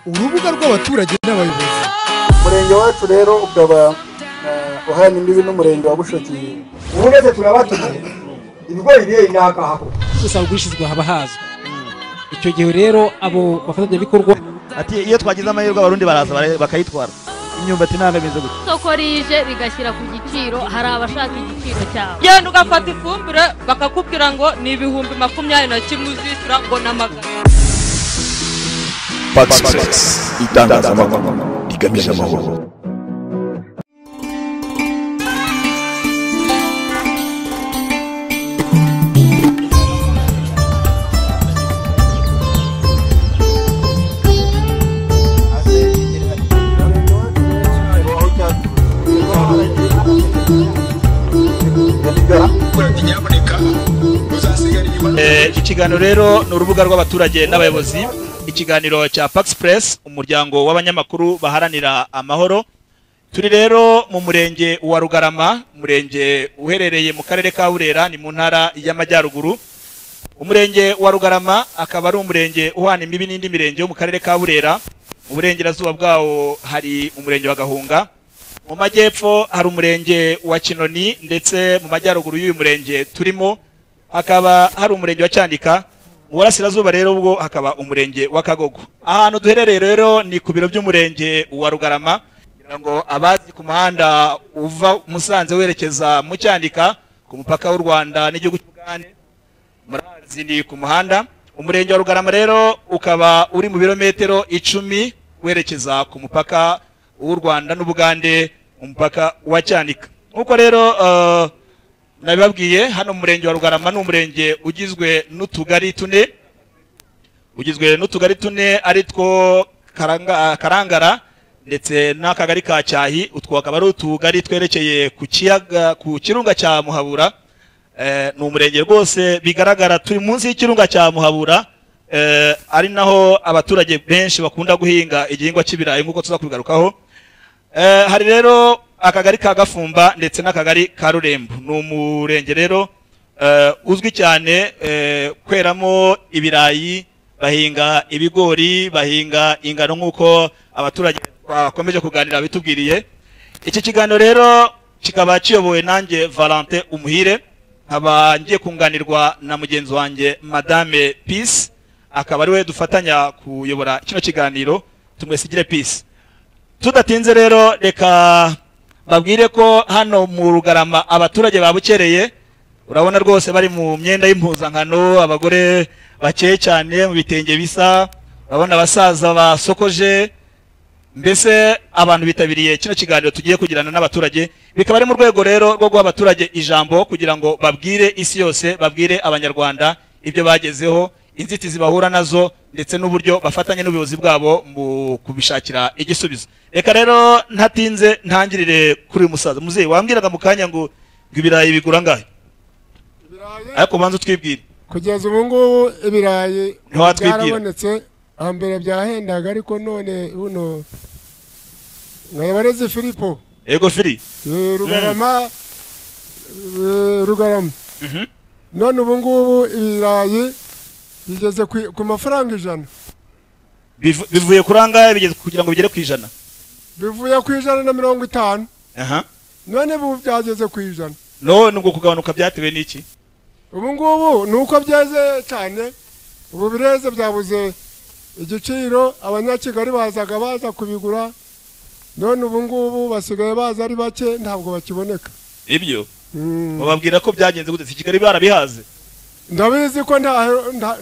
Urubuga rw'abaturage n'abayobozi. Umurenge wacu rero ukaba uhana imbibi n'umurenge wa Bushoki. Ubu turabatumye ibigori biri n'akahako. Usanga ugurishizwa haba hazwi. Icyo gihe rero abo bafatanyabikorwa ati iyo twagize amahirwe abarundi baraza bakayitwara. Imyumbati ntabwo imeze gutya. Isoko rije rigashyira ku giciro, hari abashaka igiciro cyabo. Genda ugafata ifumbire bakakubwira ngo ni 21,000 uzishyura ngo n'amagana. Pax Press, itangazamakuru rigamije amahoro. Ikiganiro rero ni urubuga rw'abaturage n'abayobozi, ikiganiro cya Pax Press, umuryango w'abanyamakuru baharanira amahoro. Turi rero mu murenge wa Rugarama, umurenge uherereye mu karere ka Burera, ni mu ntara y'Amajyaruguru. Umurenge wa Rugarama akaba ari umurenge uhana imbibi n'indi mirenge yo mu karere ka Burera. Mu burengerazuba bwawo hari umurenge wa Gahunga, mu majyepfo hari umurenge wa Kinoni, ndetse mu majyaruguru y'uyu murenge turimo hakaba hari umurenge wa Cyanika. Mu burasirazuba rero ubwo hakaba umurenge wa Kagogo. Ahantu duherereye rero ni ku biro by'umurenge wa Rugarama, kugira ngo abazi ku muhanda uva Musanze werekeza mu Cyanika ku mupaka w'u Rwanda n'igihugu cy'Ubugande, murazi ni ku muhanda. Umurenge wa Rugarama rero ukaba uri mu birometero 10 werekeza ku mupaka w'u Rwanda n'Ubugande, umupaka wa Cyanika. Nkuko rero nabibabwiye, hano mu murenge wa Rugarama ni umurenge ugizwe n'utugari tune, ari two Karangara ndetse n'akagari ka Cyahi. Utwo akaba ari utugari twerekeye ku kiyaga, ku kirunga cya Muhabura. Ni umurenge rwose bigaragara turi munsi y'ikirunga cya Muhabura, ari naho abaturage benshi bakunda guhinga igihingwa cy'ibirayi nk'uko tuza kubigarukaho. Hari rero akagari ka Gafumba ndetse n'akagari ka Rurembo. Ni umurenge rero uzwi cyane kweramo ibirayi, bahinga ibigori, bahinga ingano nk'uko abaturage bakomeje kuganira bitubwiriye. Iki kiganiro rero kikaba kiyobowe nanjye Valentin Umuhire, nkaba ngiye kunganirwa na mugenzi wanjye Madame Peace, akaba ari we dufatanya kuyobora kino kiganiro. Tumwesigire Peace. Tudatinze rero reka babwire ko hano mu Rugarama abaturage babukereye. Urabona rwose bari mu myenda y'impuzankano, abagore bakeye cyane mu bitenge bisa, urabona abasaza basokoje, mbese abantu bitabiriye kino kiganiro tugiye kugirana n'abaturage. Bikaba ari mu rwego rero rwo guha abaturage ijambo kugira ngo babwire isi yose, babwire abanyarwanda ibyo bagezeho, inzitizi bahura nazo, ndetse n'uburyo bafatanye n'ubuyobozi bwabo mu kubishakira igisubizo. Reka rero ntatinze ntangirire kuri uyu musaza. Muzehe, wambwiraga mu kanya ngo ibirayi bigura angahe? Ariko banza utwibwire. Kugeza ubu ngubu ibirayi byarabonetse, hambere byahendaga ariko none buno. Nkabareze Filipo. Yego Fili. Rugarama, Rugarama. None ubu ngubu ibirayi bigeze ku mafaranga 100. Bivuye kuri angahe bigeze kugira ngo bigere ku 100? Bivuye ku 150. Aha. None ubu byageze ku 100. None ubwo kugabanuka byatewe n'iki? Ubu ngubu nuko byeze cyane, ubu bireze byabuze igiciro, abanyakigali bazaga baza kubigura, none ubu ngubu basigaye baza ari bake, ntabwo bakiboneka. Ibyo bababwira ko byagenze gute? Kigali barabihaze? Ndabizi ko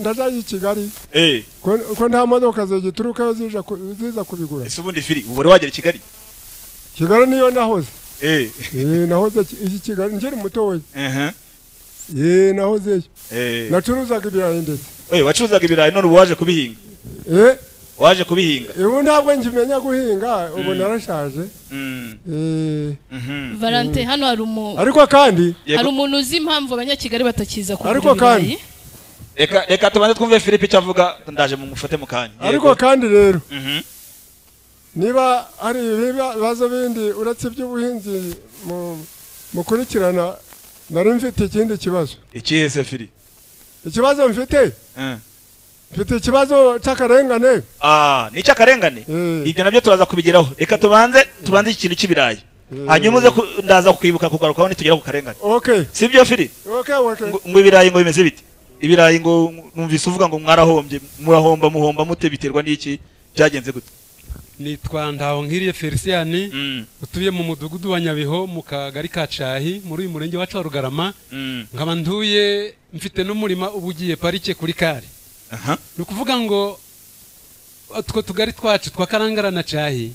ndajaye i Kigali. Ko nta modoka zigiturukayo ziza kubigura. Ese ubundi Fili ubu wagera i Kigali? Kigali niyo nahoze. Nahoze i Kigali nkiri mutoya. Nahozeyo. Nacuruzaga ibirayi ndetse. Wacuruzaga ibirayi none ubu waje kubihinga? Waje kubihinga? Ubu ntabwo nkimenya guhinga, ubu narashaje. Valentin, hano hari ariko kandi hari umuntu uzi impamvu abanyakigali batakiza kugura ibirayi. Ariko kandi reka tubanze twumve Philippe icyo avuga, ndaje mumufate mu kanya. Ariko kandi rero niba hari ibibazo bindi uretse iby'ubuhinzi mukurikirana, nari mfite ikindi kibazo. Ikihe se Philippe? Ikibazo mfite Mfite ikibazo cy'akarengane. Ni icy'akarengane? Ibyo nabyo turaza kubigeraho. Reka tubanze ikintu cy'ibirayi. Hanyuma uze ndaza kwibuka kugarukaho nitugera ku karengane. Okay. Sibyo Fili? Okay. Ngo ibirayi ngo bimeze bite? Ibirayi ngo numvise uvuga ngo mwarahombye, murahomba muhomba mute, biterwa n'iki? Byagenze gute? Nitwa Ntahonkiriye Felician, utuye mu mudugudu wa Nyabiho mu kagari ka Cahi muri uyu murenge wacu wa Rugarama. Nkaba ntuye mfite n'umurima ubugiye parike kuri kare. Ni ukuvuga ngo utwo tugari twacu twa Karangara na Cahi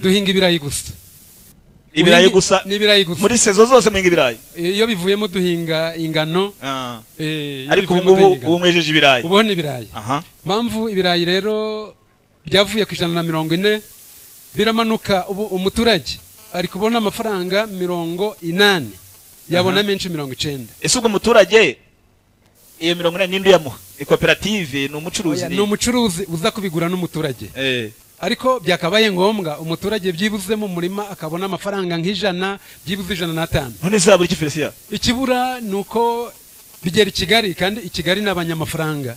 duhinga ibirayi gusa. Ibirayi gusa? Ni ibirayi gusa. Muri sezo zose muhinga ibirayi? Iyo bivuyemo duhinga ingano. Ariko ubu mwejeje ibirayi. Ubu ni ibirayi. Mpamvu ibirayi rero byavuye ku 140 biramanuka, ubu umuturage ari kubona amafaranga 80, yabona menshi 90. Ese ubwo umuturage iyo 80 ninde yamuha? Ni koperative, ni umucuruzi? Ni umucuruzi uza kubigura n'umuturage. Ariko byakabaye ngombwa umuturage byibuze mu murima akabona amafaranga nk'ijana, byibuze 105. None se aburi iki Felicien? Ikibura nuko bigera i Kigali, kandi i Kigali n'abanyamafaranga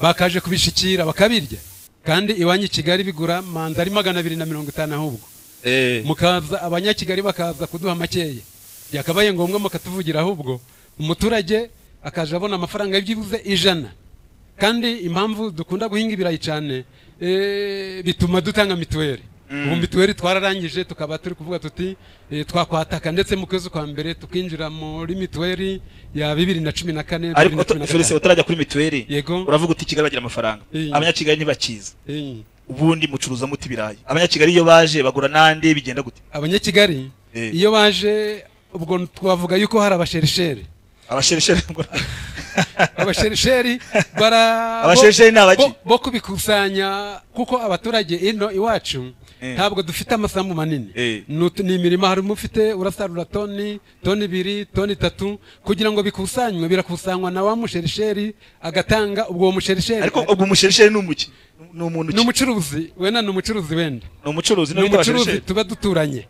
bakaje kubishikira bakabirya. Kandi iwanyu i Kigali bigura manza ari 250 ahubwo. Mukaza abanyakigali bakaza kuduha makeya. Byakabaye ngombwa mukatuvugira ahubwo umuturage akaje abona amafaranga byibuze 100. Kandi impamvu dukunda guhinga ibirayi cyane bituma dutanga mituweli. Ubu mituweli twararangije, tukaba turi kuvuga tuti twakwataka ndetse mu kwezi kwa mbere tukinjira muri mituweli ya 2014. Ariko Felicien utarajya kuri mituweli uravuga uti Kigali bagira amafaranga, abanyakigali ntibakiza. Ubundi mucuruza muti ibirayi, abanyakigali iyo baje bagura nande, bigenda gute? Abanyakigali iyo baje ubwo twavuga yuko hari abasherisheri. Abasherisheri abasherisheri bara abasherisheri ni abaki bo kubikusanya, kuko abaturage ino iwacu ntabwo dufite amasambu manini. Ni imirima, harimo ufite urasarura toni, toni 2, toni 3, kugira ngo bikusanywe birakusanywa na wa musherisheri agatanga. Ubwo musherisheri, ariko ubwo musherisheri ni umuki? Ni umuntu ni umucuruzi wenda, ni umucuruzi wenda, ni umucuruzi, ni umucuruzi tuba duturanye.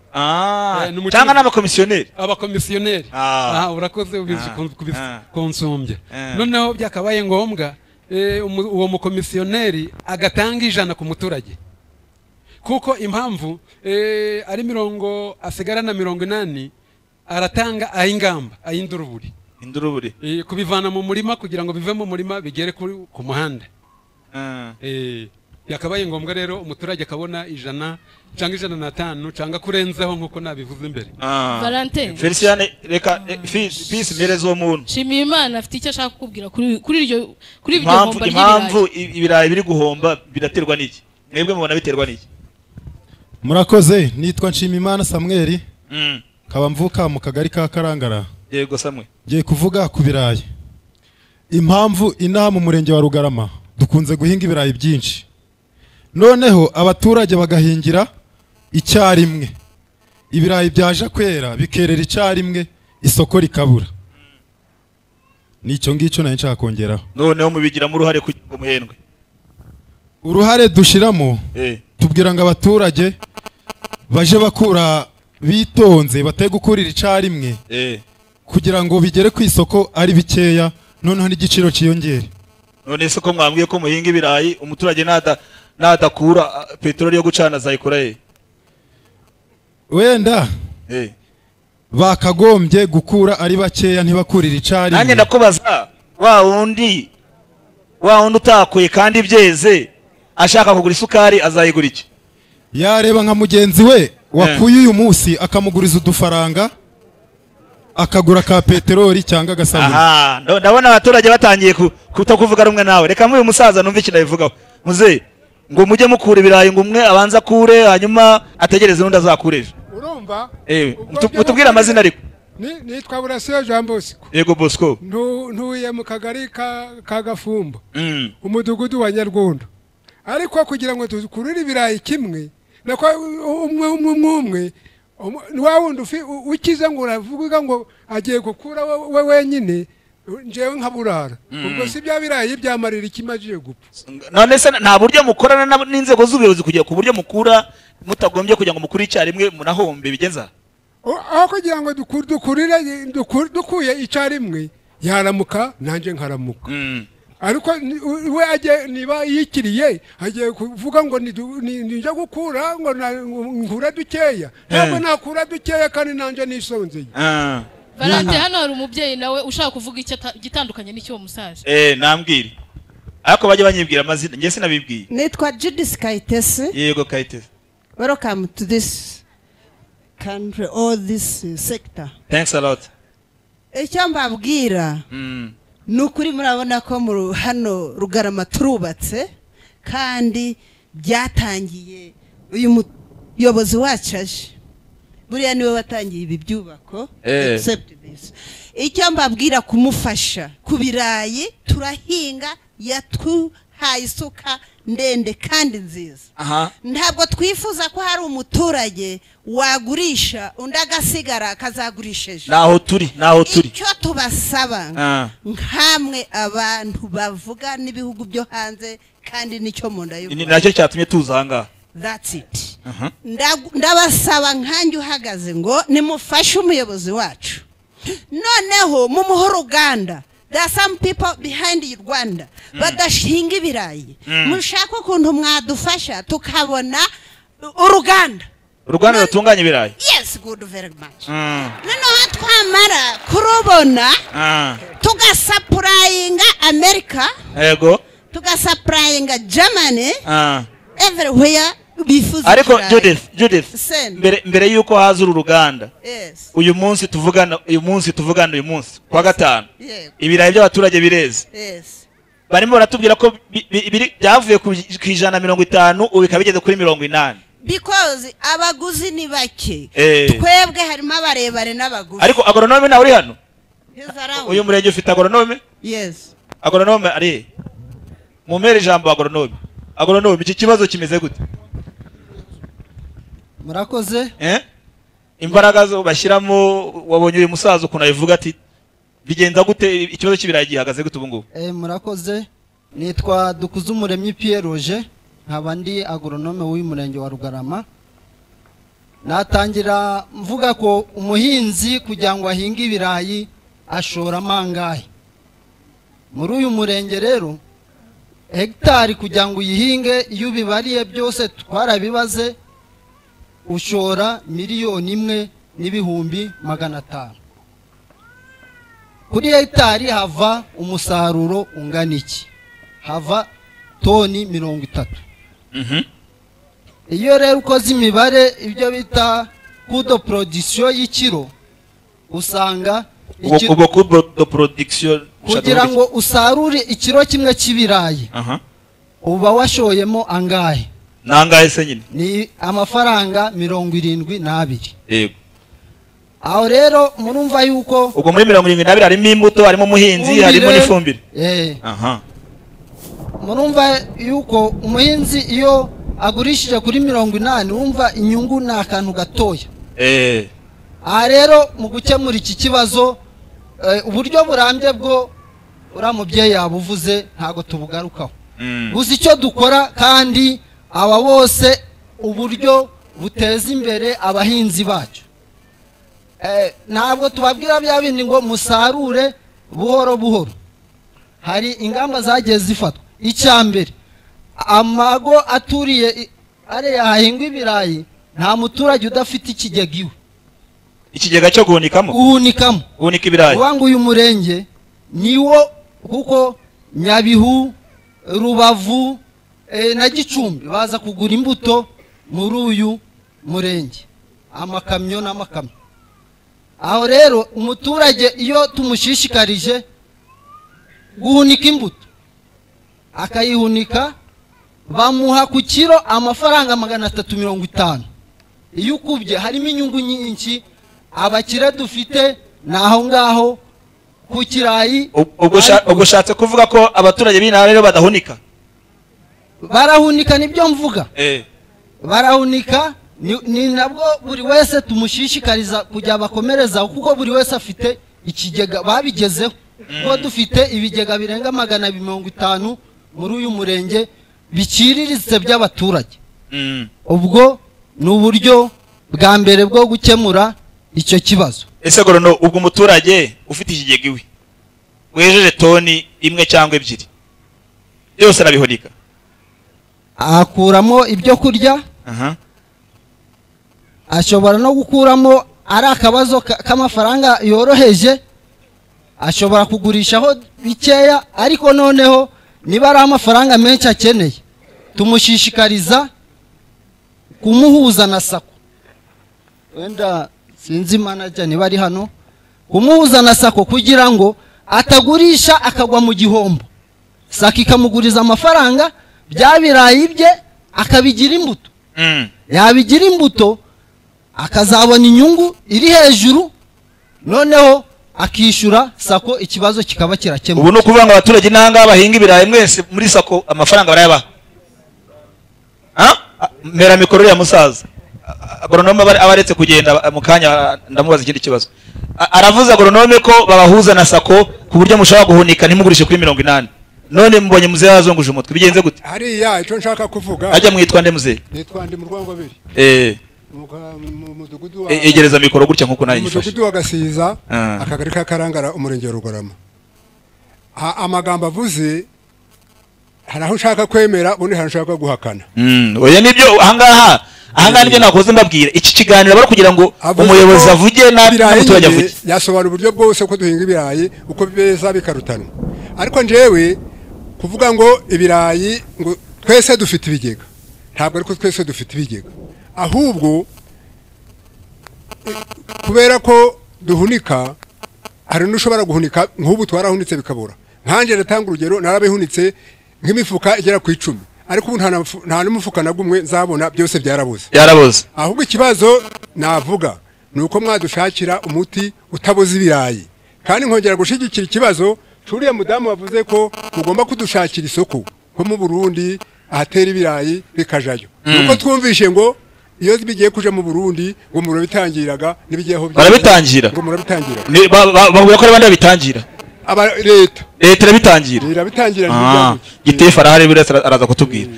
Cyangwa n'abakomisiyoneri. Abakomisiyoneri. Urakoze ubizi konsumbya. Noneho byakabaye ngombwa uwo mukomisiyoneri agatanga 100 ku muturage, kuko impamvu ari 80 asigara na 80 aratanga ayingamba ayinduruburi. Induruburi kubivana mu murima kugira ngo bive mu murima bigere ku muhanda. Yakabaye ngombwa rero umuturage akabona 100 cyangwa 105 cyangwa kurenzaho nkuko nabivuze imbere. Valentin Felician, reka peace mpereza uwo muntu. Shimiye Imana afite icyo ashaka kukubwira kuri iryo kuri ibyo homba ry'ibirayi. Impamvu ibirayi biri guhomba biraterwa n'iki? Mwebwe mubona biterwa n'iki? Murakoze, nitwa Nshimiyimana Samuel. Kaba mvuka mu kagari ka Karangara. Yego Samuel. Ngiye kuvuga ku birayi. Impamvu inaha mu murenge wa Rugarama dukunze guhinga ibirayi byinshi, noneho abaturage bagahingira icyarimwe, ibirayi byaje kwera bikerera icyarimwe, isoko rikabura. Nicyo ngicyo nari nshaka kongeraho. Noneho mubigiramo uruhare kugira ngo muhendwe? Uruhare dushiramo, tubwira ngo abaturage baje bakura bitonze, bate gukurira icyarimwe kugira ngo bigere ku isoko ari bikeya, noneho n'igiciro cyiyongere. None se ko mwambwiye ko muhinga ibirayi, umuturage nadakura peteroli yo gucana azayikura he? Wenda bakagombye gukura ari bakeya, ntibakurira icyarimwe. Nanjye ndakubaza, wa wundi utakuye kandi byeze ashaka kugura isukari azayigura iki? Yareba nka mugenzi we wakuye uyu munsi akamuguriza udufaranga akagura ka peteroli cyangwa agasabune. Ndabona abaturage batangiye kutakuvuga rumwe nawe. Reka muyu musaza numve ikintu abivugaho. Muze ngo mujye mukura ibirayi, ngo umwe abanza akure hanyuma ategereze n'undi azakure ejo. Urumva? Mutubwire amazina ariko. Nitwa Burasiyo Jean Bosco. Yego Bosco. Ntuye mu kagari ka Gafumbo, umudugudu wa Nyarwondo. Ariko kugira ngo dukurure ibirayi kimwe, nako umwe umwe wa wundi ukize ngo uravuga ngo agiye gukura we wenyine, njewe nkaburara. Ubwo si bya birayi byamarira ikimajiye gupfa. None se nta buryo mukorana n'inzego z'ubuyobozi kugira ku buryo mukura mutagombye kugira ngo mukure icyarimwe munahombe bigenza? Aho kugira ngo dukurire dukuye icyarimwe, yaramuka nanjye nkaramuka. Ariko we agiye, niba yikiriye, agiye kuvuga ngo ninjya gukura ngo nkura dukeya, ntabwo nakura dukeya kandi nanjye nisonzeye. Valante, hano hari umubyeyi nawe ushaka kuvuga icyo igitandukanye n'icyo musaza. Nambwire, ariko bajye banyibwira amazina, njye sinabibwiye. Nitwa Judith Kayitesi. Yego, Kayitesi. Welcome to this country or this sector. Thanks a lot. Icyo mbabwira ni ukuri, murabona ko mu hano Rugarama turubatse, kandi byatangiye uyu muyobozi wacu aje. Buriya niwe watangiye ibi byubako. Except this, icyo mbabwira, kumufasha ku birayi, turahinga, yatuhaye isuka ndende kandi nziza. Ntabwo twifuza ko hari umuturage wagurisha undi agasigara akazagurisha ejo. Naho turi, naho turi. Icyo tubasaba nkamwe abantu bavuga n'ibihugu byo hanze, kandi nicyo mu nda y'u Ni Rwanda. nacyo cyatumye tuza aha ngaha. That's it. Ndabasaba nkanjye uhagaze ngo nimufashe umuyobozi wacu, noneho mumuhe uruganda. There are some people behind Rwanda badashinga ibirayi. Mushaka ukuntu mwadufasha tukabona uruganda. Uruganda rutunganya ibirayi. Yes, good, very much. Noneho twamara kurubona, tugasupplyinga America, tugasupplyinga Germany, everywhere bifuza Ariko ibirayi. Judith, Judith, Send. mbere yuko haza uru ruganda, uyu munsi tuvugana, uyu munsi tuvugana, uyu munsi kwa gatanu, ibirayi by'abaturage bireze. Barimo baratubwira ko byavuye ku 150, ubu bikaba bigeze kuri 80. Because abaguzi ni bake. Twebwe harimo abarebare n'abagufi. Ariko agoronome nawe uri hano? He's around. Uyu murenge ufite agoronome? Yes. Agoronome ari he? Mumpere ijambo agoronome. Agoronome, iki kibazo kimeze gute? Murakoze. Imbaraga zo bashyiramo, wabonye uyu musaza ukuntu abivuga, ati bigenza gute? Ikibazo cy'ibirayi gihagaze gute ubu ngubu? Murakoze. Nitwa Dukuzumuremyi Pierre Roger, nkaba ndi agoronome w'uyu murenge wa Rugarama. Natangira mvuga ko umuhinzi kugira ngo ahinge ibirayi ashoramo angahe. Muri uyu murenge rero, hegitari kugira ngo uyihinge, iyo ubibariye byose twarabibaze, ushora 1,500,000. Kuri hegitari hava umusaruro ungana iki? Hava toni 30. Iyo rero ukoze imibare, ibyo bita coût de production y'ikiro, usanga Ubwo ubwo coût de production kugira ngo usarure ikiro kimwe cy'ibirayi, uba washoyemo angahe? Nangahe se nyine? Ni amafaranga 72. Aho rero murumva yuko Ubwo muri 72 harimo imbuto, harimo umuhinzi, Ifumbire. harimo n'ifumbire. Murumva yuko umuhinzi iyo agurishije kuri 80, wumva inyungu ni akantu gatoya. Aha rero mu gukemura iki kibazo, uburyo burambye bwo uriya mubyeyi yabuvuze, ntabwo tubugarukaho. Gusa icyo dukora, kandi aba bose, uburyo buteza imbere abahinzi bacu, ntabwo tubabwira bya bindi ngo musarure buhoro buhoro. Hari ingamba zagiye zifatwa. Icya mbere, amago aturiye ariya hahingwa ibirayi, nta muturage udafite ikigega iwe. Ikigega cyo guhunikamo? Guhunikamo. Guhunika ibirayi. Uvuga ngo uyu murenge niwo, kuko Nyabihu, Rubavu na Gicumbi baza kugura imbuto muri uyu murenge, amakamyo n'amakamyo. Aho rero umuturage iyo tumushishikarije guhunika imbuto akayihunika, bamuha ku kiro amafaranga 350. Iyo ukubye harimo inyungu nyinshi. Abakire dufite ni aho ngaho ku kirayi. Ubwo ushatse kuvuga ko abaturage b'intara rero badahunika? Barahunika, nibyo mvuga. Barahunika, ni nabwo buri wese tumushishikariza kujya bakomereza, kuko buri wese afite ikigega, babigezeho. Kuko dufite ibigega birenga 250 muri uyu murenge biciriritse by'abaturage. Ubwo ni uburyo bwa mbere bwo gukemura icyo kibazo. Ese gorono, ubwo umuturage ufite ikigega iwe wejeje toni 1 cyangwa 2 Byose arabihunika, akuramo ibyo kurya. Ashobora no gukuramo ari akabazo k'amafaranga yoroheje, ashobora kugurishaho bikeya, ariko noneho niba ari amafaranga menshi akeneye tumushishikariza kumuhuza na SACCO. Wenda sinzi manager niba ari hano, kumuhuza na SACCO kugira ngo atagurisha akagwa mu gihombo. SACCO ikamuguriza amafaranga, bya birayi bye akabigira imbuto. Yabigira imbuto akazabona inyungu iri hejuru, noneho akishyura SACCO, ikibazo kikaba kirakemuka. Ubu ni ukuvuga ngo abaturage n'ahangaha bahinga ibirayi mwese muri SACCO amafaranga barayabaha. Mpera mikoro uriya musaza agoronome aba aretse kugenda mu kanya, ndamubaza ikindi kibazo. Aravuze agoronome ko babahuza na SACCO ku buryo mushobora guhunika ntimugurishe kuri 80. None mbonye muzehe yazunguje umutwe, bigenze gute? Hariya icyo nshaka kuvuga. Ajya mwitwa nde muzehe? Nitwa ndi mu Rwangwabiri. Mu mudugudu wa Egereza mikoro gutya nkuko nayo nyifashe. Umudugudu wa Gasiza, akagari ka Karangara, umurenge wa Rugarama. Amagambo avuze hari aho ushaka kwemera, ubundi hari ushaka guhakana. Oya nibyo, ahangaha nibyo nakoze mbabwira. Iki kiganiro bari kugira ngo umuyobozi avuge n'umuturage avuge. Yasobanura uburyo bwose uko duhinga ibirayi, uko beza bikarutanwa. Ariko njyewe kuvuga ngo ibirayi ngo twese dufite ibigega, ntabwo ariko twese dufite ibigega. Ahubwo kubera ko duhunika, hari n'ushobora guhunika nk'ubu twarahunitse bikabura. Nkanjye natanga urugero, narabihunitse nk'imifuka igera ku 10, ariko ubu nta n'umufuka na gumwe nzabona, byose byarabuze. Byarabuze. Ahubwo ikibazo navuga ni uko mwadushakira umuti utaboza ibirayi. Kandi nkongera gushigikira ikibazo cy'uriya mudamu wavuze ko mugomba kudushakira isoko nko mu Burundi ahatera ibirayi bikajayo. Nuko twumvishe ngo iyo bigiye kuja mu Burundi ngo murabitangiraga, nibigiye aho barabitangira, ngo murabitangira. Bavuga ko abandi babitangira. Aba leta irabitangira. Irabitangira. Gitefa arahari buri araza kutubwira.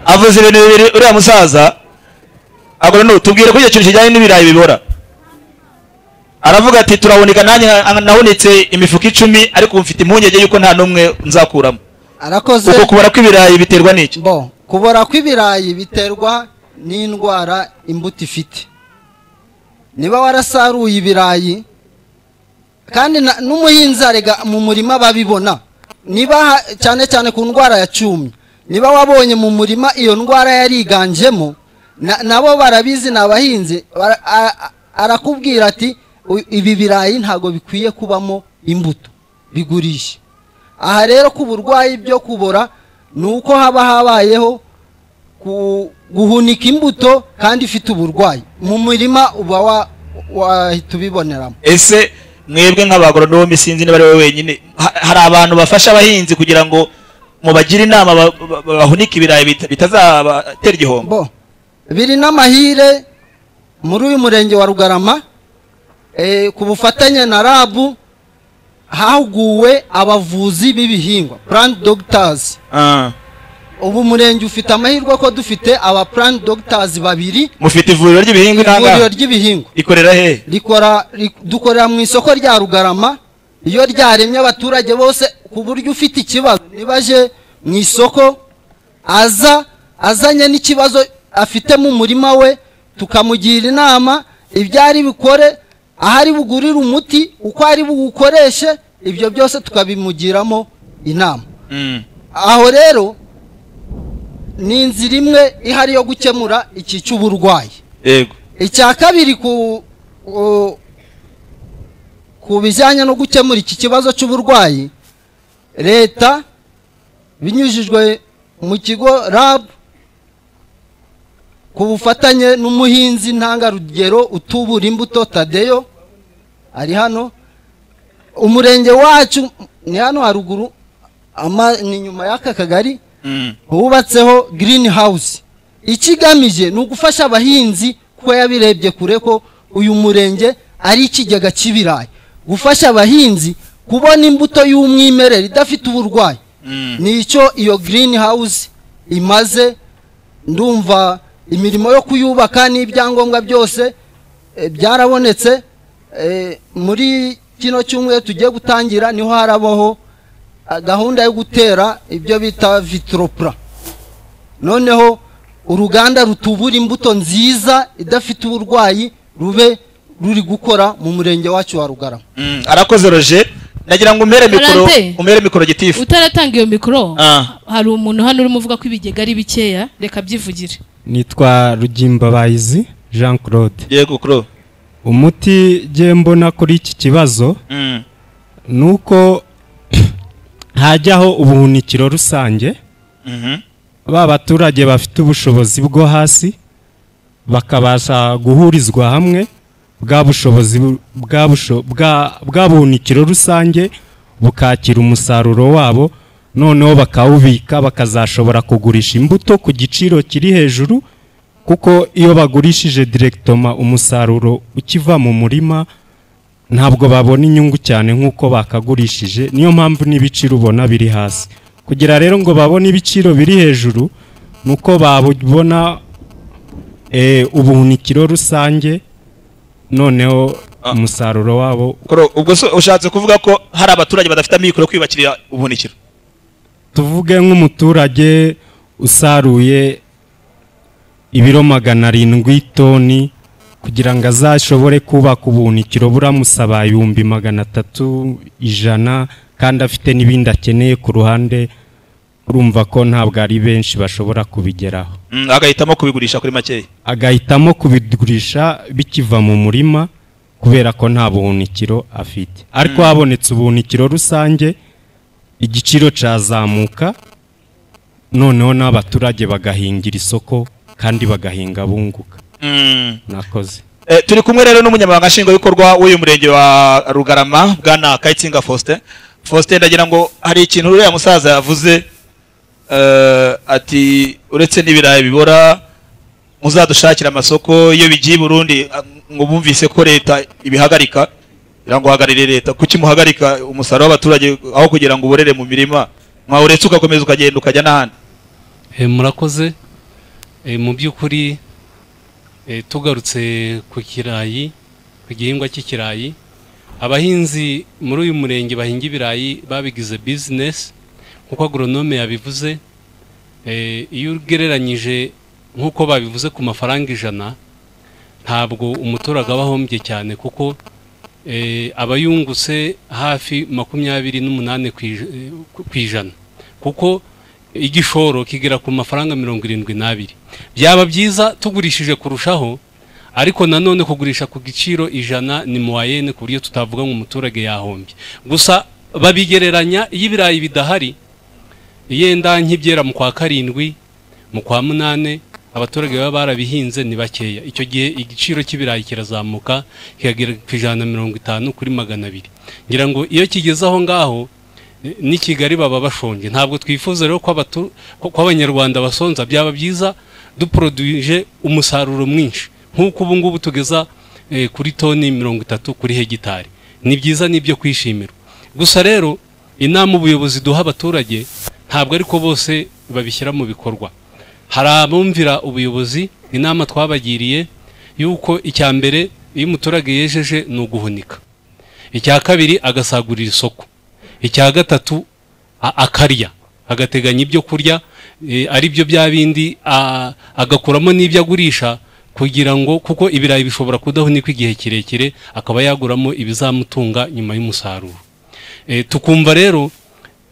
Avuze ibintu bibiri uriya musaza. Agora tubwire ko icyo kintu kijyanye n'ibirayi bibora. Aravuga ati turahunika, nanjye nahunitse imifuka 10, ariko mfite impungenge yuko nta numwe nzakuramo. Arakoze. Uko kubora kw'ibirayi biterwa n'iki? Bo, kubora kw'ibirayi biterwa n'indwara imbuto ifite. Niba warasaruye ibirayi, kandi n'umuhinzi arega mu murima babibona, niba cyane cyane ku ndwara ya cumi, niba wabonye mu murima iyo ndwara yariganjemo, nabo barabizi n'abahinzi, arakubwira ati ibi birayi ntago bikwiye kubamo imbuto, bigurishe. Aha rero ku burwayi byo kubora nuko haba habayeho guhunika imbuto kandi ifite uburwayi mu murima, uba wahita ubiboneramo. Ese mwebwe nk'abagoronome, sinzi niba ari wowe wenyine, hari abantu bafasha abahinzi kugira ngo mubagire inama bahunike ibirayi bitazabatera igihombo? Biri n'amahire muri uyu murenge wa Rugarama, ku bufatanye na RAB hahuguwe abavuzi b'ibihingwa, plant doctors. Ubu murenge ufite amahirwe ko dufite aba plant doctors 2. Mufite ivuriro ry'ibihingwa inanga? Ivuriro ry'ibihingwa ikorera he? Dukorera mu isoko rya Rugarama. Iyo ryaremye abaturage bose, ku buryo ufite ikibazo nibaje mu isoko aza azanye n'ikibazo afite mu murima we, tukamugira inama ibyari bikore, ahari bugurira umuti, uko ari bugukoreshe, ibyo byose tukabimugiramo inama. Aho rero ni inzira imwe ihari yo gukemura iki cy'uburwayi. Yego. Icya kabiri ku bijyanye no gukemura iki kibazo cy'uburwayi, leta binyujijwe mu kigo RAB ku bufatanye n'umuhinzi ntangarugero utubura imbuto Tadeyo ari hano, umurenge wacu ni hano haruguru, ni nyuma y'aka kagari, hubatseho green house. Ikigamije ni ugufasha abahinzi, kuko yabirebye kure ko uyu murenge ari ikigega cy'ibirayi, gufasha abahinzi kubona imbuto y'umwimerere idafite uburwayi. Nicyo iyo green house imaze. Ndumva imirimo yo kuyubaka n'ibyangombwa byose byarabonetse. Muri kino cyumweru tugiye gutangira niho harabaho gahunda yo gutera ibyo bita vitropra, noneho uruganda rutubura imbuto nziza idafite uburwayi rube ruri gukora mu murenge wacu wa Rugarama. Arakoze Roger. Nagira ngo umere mikoro, umere mikoro gitifu. Utaratanga iyo mikoro, hari umuntu hano urimo uvuga ko ibigega ari bikeya, reka byivugire. Nitwa Rugimba Bayizi Jean Claude. Yego Claude. Umuti je mbona kuri iki kibazo nuko hajyaho ubuhunikiro rusange, ba baturage bafite ubushobozi bwo hasi bakabasha guhurizwa hamwe, bwa bushobozi bwa buhunikiro rusange bukakira umusaruro wabo, noneho bakawubika bakazashobora kugurisha imbuto ku giciro kiri hejuru, kuko iyo bagurishije directement umusaruro ukiva mu murima ntabwo babona inyungu cyane nkuko bakagurishije. Niyo mpamvu n'ibiciro ubona biri hasi. Kugira rero ngo babone ibiciro biri hejuru nuko babona ubuhunikiro rusange, noneho umusaruro wabo. Ubwo ushatse kuvuga ko hari abaturage badafite amikoro kwibakirira ubuhunikiro? Tuvuge nk'umuturage usaruye ibiro 700 toni, kugira ngo azashobore kubaka ubuhunikiro buramusaba 300,000 100, kandi afite n'ibindi akeneye ku ruhande, urumva ko ntabwo ari benshi bashobora kubigeraho. Agahitamo kubigurisha kuri makeya, agahitamo kubigurisha bikiva mu murima kubera ko nta buhunikiro afite. Ariko habonetse ubuhunikiro rusange igiciro cyazamuka, noneho n'abaturage bagahingira isoko kandi bagahinga bunguka. Nakoze. Turi kumwe rero n'umunyamabanga nshingwabikorwa w'uyu murenge wa Rugarama bwana Kayitsinga Faustin. Faustin, ndagira ngo hari ikintu uriya musaza yavuze, ati uretse n'ibirayi bibora muzadushakira amasoko iyo bigiye Burundi, ngo bumvise ko leta ibihagarika, ngo hagarire leta. Kuki muhagarika umusaruro w'abaturage aho kugira ngo uborere mu mirima, mwawuretse ugakomeza ukagenda ukajya n'ahandi? Murakoze. Mu by'ukuri tugarutse ku kirayi, ku gihingwa cy'ikirayi, abahinzi muri uyu murenge bahinga ibirayi babigize business nkuko agronome yabivuze. Iyo ugereranyije nkuko babivuze ku mafaranga 100, ntabwo umuturage aba ahombye cyane, kuko aba yungutse hafi 28 ku ijana, kuko igishoro kigera ku mafaranga 72. Byaba byiza tugurishije kurushaho, ariko nanone kugurisha ku giciro 100 ni moyenne, ku buryo tutavuga ngo umuturage yahombye. Gusa babigereranya iyo ibirayi bidahari, yenda nk'ibyera mu kwa 7, mu kwa 8, abaturage baba barabihinze ni bakeya. Icyo gihe igiciro cy'ibirayi kirazamuka kikagera ku 150 kuri 200. Ngira ngo iyo kigeze aho ngaho ni Kigali baba bashonje. Ntabwo twifuza rero ko abanyarwanda basonza. Byaba byiza duproduije umusaruro mwinshi nkuko ubu ngubu tugeza kuri toni 30 kuri hegitari. Ni byiza, nibyo kwishimirwa. Gusa rero inama ubuyobozi duha abaturage ntabwo ariko bose babishyira mu bikorwa. Hari abumvira ubuyobozi inama twabagiriye yuko icya mbere iyo umuturage yejeje ni uguhunika, icya kabiri agasagurira isoko, icya gatatu akarya, agateganya ibyo kurya ari byo bya bindi, agakuramo n'ibyo agurisha, kugira ngo kuko ibirayi bishobora kudahunikwa igihe kirekire, akaba yaguramo ibizamutunga nyuma y'umusaruro. Tukumva rero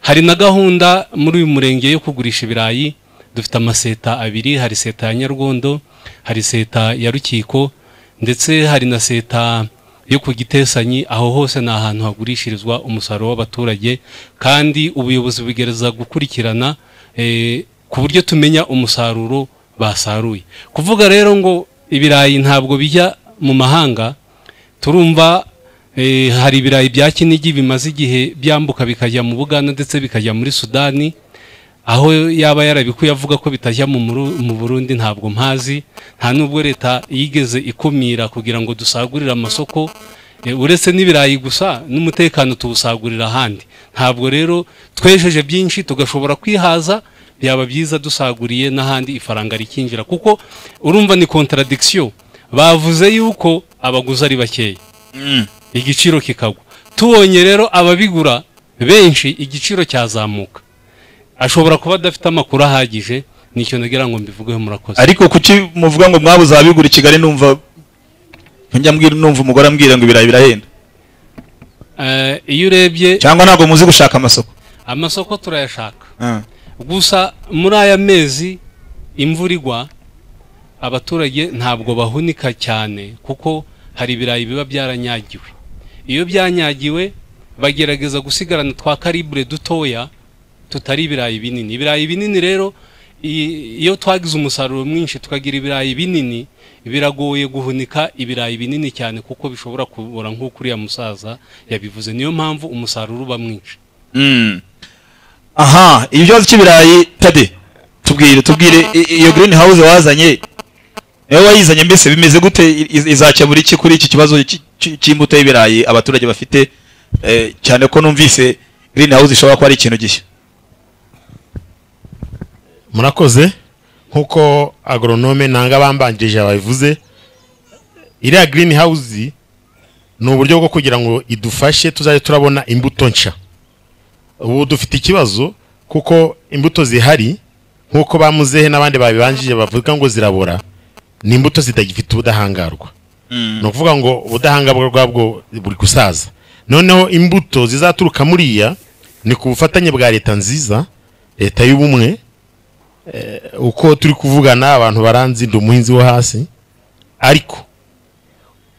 hari na gahunda muri uyu murenge yo kugurisha ibirayi. Dufite amaseta 2, hari seta ya Nyarwondo, hari seta ya Rukiko, ndetse hari na seta yo ku Gitesanyi. Aho hose ni ahantu hagurishirizwa umusaruro w'abaturage, kandi ubuyobozi bugereza gukurikirana ku buryo tumenya umusaruro basaruye. Kuvuga rero ngo ibirayi ntabwo bijya mu mahanga, turumva hari ibirayi bya Kinigi bimaze igihe byambuka bikajya mu Buganda ndetse bikajya muri Sudani. Aho yaba yarabikuye avuga ko bitajya mu Burundi ntabwo mpazi. Nta nubwo leta yigeze ikumira kugira ngo dusagurire amasoko, uretse n'ibirayi gusa n'umutekano tuwusagurira ahandi. Ntabwo rero twejeje byinshi tugashobora kwihaza, byaba byiza dusaguriye n'ahandi ifaranga rikinjira, kuko urumva ni contradiction. Bavuze yuko abaguzi ari bakeya, igiciro kikagwa. Tubonye rero ababigura benshi igiciro cyazamuka. Ashobora kuba adafite amakuru ahagije, nicyo nagira ngo mbivugeho. Murakoze. Ariko kuki muvuga ngo mwabuze ababigura i Kigali? Numva njya mbwira, numva umugore ambwira ngo ibirayi birahenda. Iyo urebye cyangwa ntabwo muzi gushaka amasoko? Amasoko turayashaka, gusa muri aya mezi imvura igwa abaturage ntabwo bahunika cyane, kuko hari ibirayi biba byaranyagiwe. Iyo byanyagiwe bagerageza gusigarana twa calibre dutoya tutari ibirayi binini. Ibirayi binini rero iyo twagize umusaruro mwinshi tukagira ibirayi binini, biragoye guhunika ibirayi binini cyane kuko bishobora kubora nk'uko uriya musaza yabivuze. Niyo mpamvu umusaruro uba mwinshi. Aha, ibibazo cy'ibirayi Tade, tubwire iyo green house wazanye, niwe wayizanye, mbese bimeze gute? Izakemura iki kuri iki kibazo cy'imbuto y'ibirayi abaturage bafite, cyane ko numvise green house ishobora kuba ari ikintu gishya? Murakoze. Nkuko agronome nanga bambanjirije ababivuze, iriya green house ni uburyo bwo kugira ngo idufashe tuzajye turabona imbuto nshya. Ubu dufite ikibazo kuko imbuto zihari, nkuko bamuzehe n'abandi babibanjije bavuga ngo zirabora, ni imbuto zitagifite ubudahangarwa. Ni ukuvuga ngo ubudahangarwa bwabwo buri gusaza. Noneho imbuto zizaturuka muriya ni ku bufatanye bwa leta nziza, leta y'ubumwe. Uko turi kuvugana abantu baranzi ndi umuhinzi wo hasi, ariko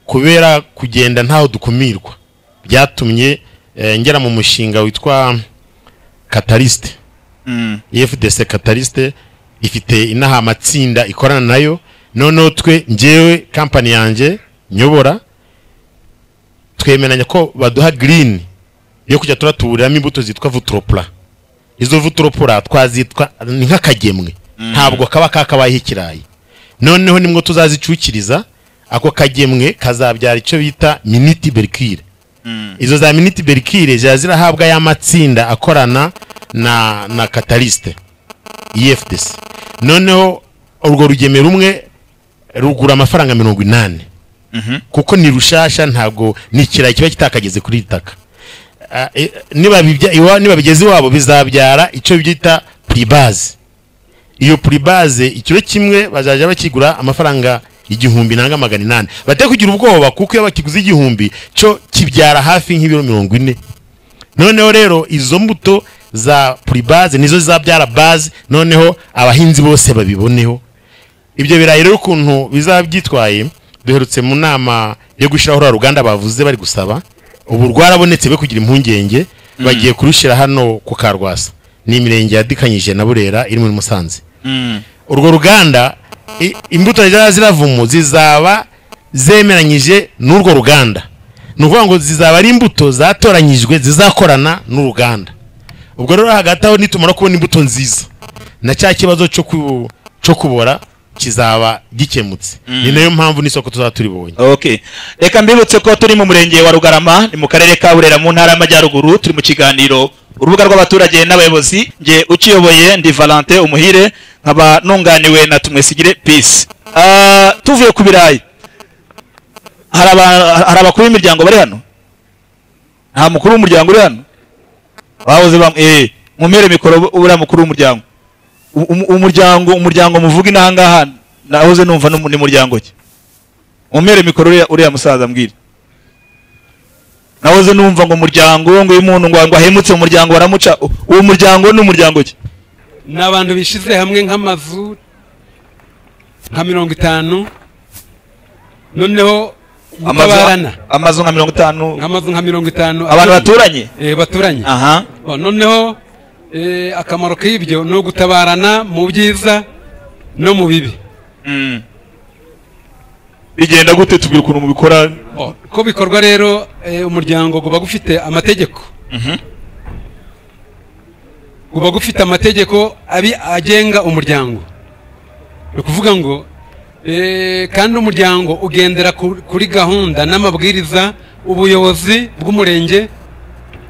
kubera kugenda ntaho dukumirwa byatumye ngera mu mushinga witwa Catalyst. EFDC Catalyst ifite inaha amatsinda ikorana nayo. Noneho twe njyewe company yanjye nyobora twemeranya ko baduha green yo kujya turatuburiramo imbuto zitwa Vutropla. Izo Vutropla twazitwa ni nk'akagemwe, ntabwo kaba kakabaye ikirayi. Noneho nimwo tuzazicukiriza, ako kagemwe kazabyara icyo bita miniti berkire. Izo za miniti berkire zirahabwa ya matsinda akorana na Catalyst EFDC. Noneho urwo rugemero rumwe rugura amafaranga 80, kuko ni rushasha, ntabwo ni ikirayi kiba kitakageze kuri itaka. Niba bigeze iwabo bizabyara icyo byita pribase. Iyo pribase ikiro kimwe bazaja bakigura amafaranga 1800. Bate kugira ubwoba kuko iyo bakiguze 1000 cyo kibyara hafi nk'ibiro 40. Noneho rero izo mbuto za pribase nizo zizabyara base, noneho abahinzi bose babiboneho. Ibyo birayi rero ukuntu bizabyitwaye, duherutse mu nama yo gushiraho rwa ruganda bavuze bari gusaba, ubu rwarabonetse be kugira impungenge, bagiye kurushira hano ku Karwasa, ni imirenge yadikanyije na Burera iri muri Musanze. Urwo ruganda imbuto ziravumu zizaba zemeranyije n'urwo ruganda, ni ukuvuga ngo zizaba ari imbuto zatoranyijwe zizakorana n'uruganda. Ubwo rero hagati aho nitumara kubona imbuto nziza na cya kibazo cyo kubora kizaba gikemutse. Ni nayo mpamvu n'isoko tuzaba turibonye. Okay, reka mbibutse ko turi mu murenge wa Rugarama, ni mu karere ka Burera mu ntara y'Amajyaruguru. Turi mu kiganiro urubuga rw'abaturage n'abayobozi. Nge ukiyoboye ndi Valentin Umuhire, nkaba nunganiwe na Tumwesigire Peace. Tuvuye ku birayi, hari abakuru b'imiryango bari hano? Nta mukuru w'umuryango uri hano? Bahoze bamwe mumere mikoro uriya mukuru w'umuryango. Umuryango muvuga inahangaha nahoze numva ni muryango ki? Mumere mikoro uriya musaza mbwira. Nahoze numva ngo umuryango ngo uyu muntu ngo ahemutse umuryango baramuca. Uwo muryango ni umuryango ki? Ni abantu bishize hamwe nk'amazu nka 50, noneho gutabarana. Amazu nka 50, amazu nka 50 abantu baturanye. Baturanye. Aha. Noneho akamaro k'ibyo ni ugutabarana mu byiza no mu bibi. Bigenda gute? Tubwira ukuntu mubikora. Ko bikorwa rero, umuryango guba gufite amategeko. Guba gufite amategeko abi agenga umuryango. Ni ukuvuga ngo kandi umuryango ugendera kuri gahunda n'amabwiriza ubuyobozi bw'umurenge,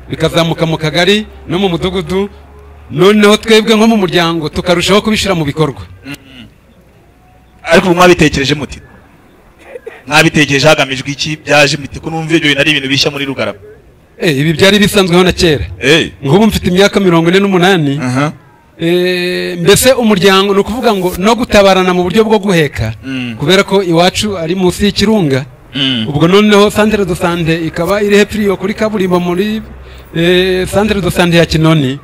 bikazamuka mu kagari no mu mudugudu. Noneho twebwe nko mu muryango tukarushaho kubishira mu bikorwa. Ariko mwabitekereje muti? Mwabitekereje hagamijwe iki? Byaje mite ko numva ibyo bintu ari ibintu bishya muri Rugarama. Ibi byari bisanzweho na kera. Nk'ubu mfite imyaka 48. Mbese umuryango ni ukuvuga ngo no gutabarana mu buryo bwo guheka, kubera ko iwacu ari munsi y'ikirunga. Ubwo noneho centre de santé ikaba iri hepfo iyo kuri kaburimbo muri centre de santé ya Kinoni.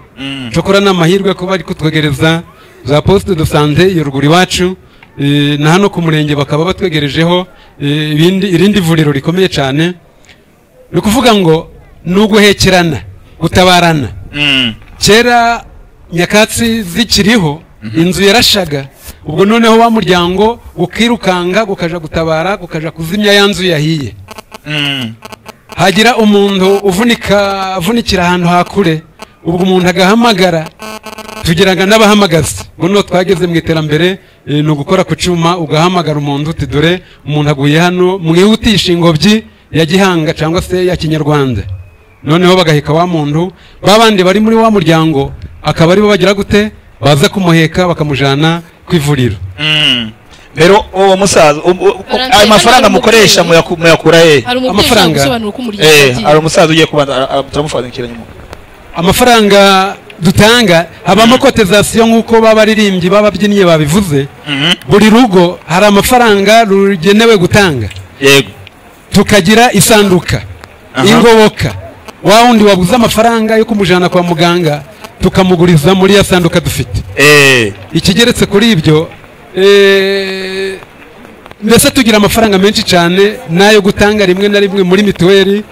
Cokora n'amahirwe kuba ari kutwegereza za poste de santé iyo ruguru iwacu, na hano ku murenge bakaba batwegerejeho irindi vuriro rikomeye cyane. Ni ukuvuga ngo ni uguhekerana, gutabarana. Kera nyakatsi zikiriho, inzu yarashaga, ubwo noneho wa muryango ukirukanga gukaja gutabara, gukaja kuzimya ya nzu yahiye. Hagira umuntu uvunikira ahantu hakure, ubwo umuntu agahamagara, tugiraga n'abahamagazi. Buno twageze mu iterambere, ni ugukora ku cyuma ugahamagara umuntu uti dore umuntu aguye hano, mwihutisha ingobyi ya gihanga cyangwa se ya kinyarwanda. Noneho bagaheka wa muntu, babandi bari muri wa muryango akaba aribo bagira gute, baza kumuheka bakamujana ku ivuriro. Rero uwo musaza, ayo mafaranga mukoresha muyakura he? Amafaranga hari umusaza ugiye kubanza turamufandikira nyuma. Amafaranga dutanga habamo cotisation nk'uko babaririmbyi bababyinnye babivuze. Buri rugo hari amafaranga rugenewe gutanga. Yego. Tukagira isanduka ingoboka, wa wundi wabuze amafaranga yo kumujana kwa muganga tukamuguriza muri ya sanduka dufite. Ikigeretse kuri ibyo, mbese tugira amafaranga menshi cyane nayo gutanga rimwe na rimwe muri mituweli.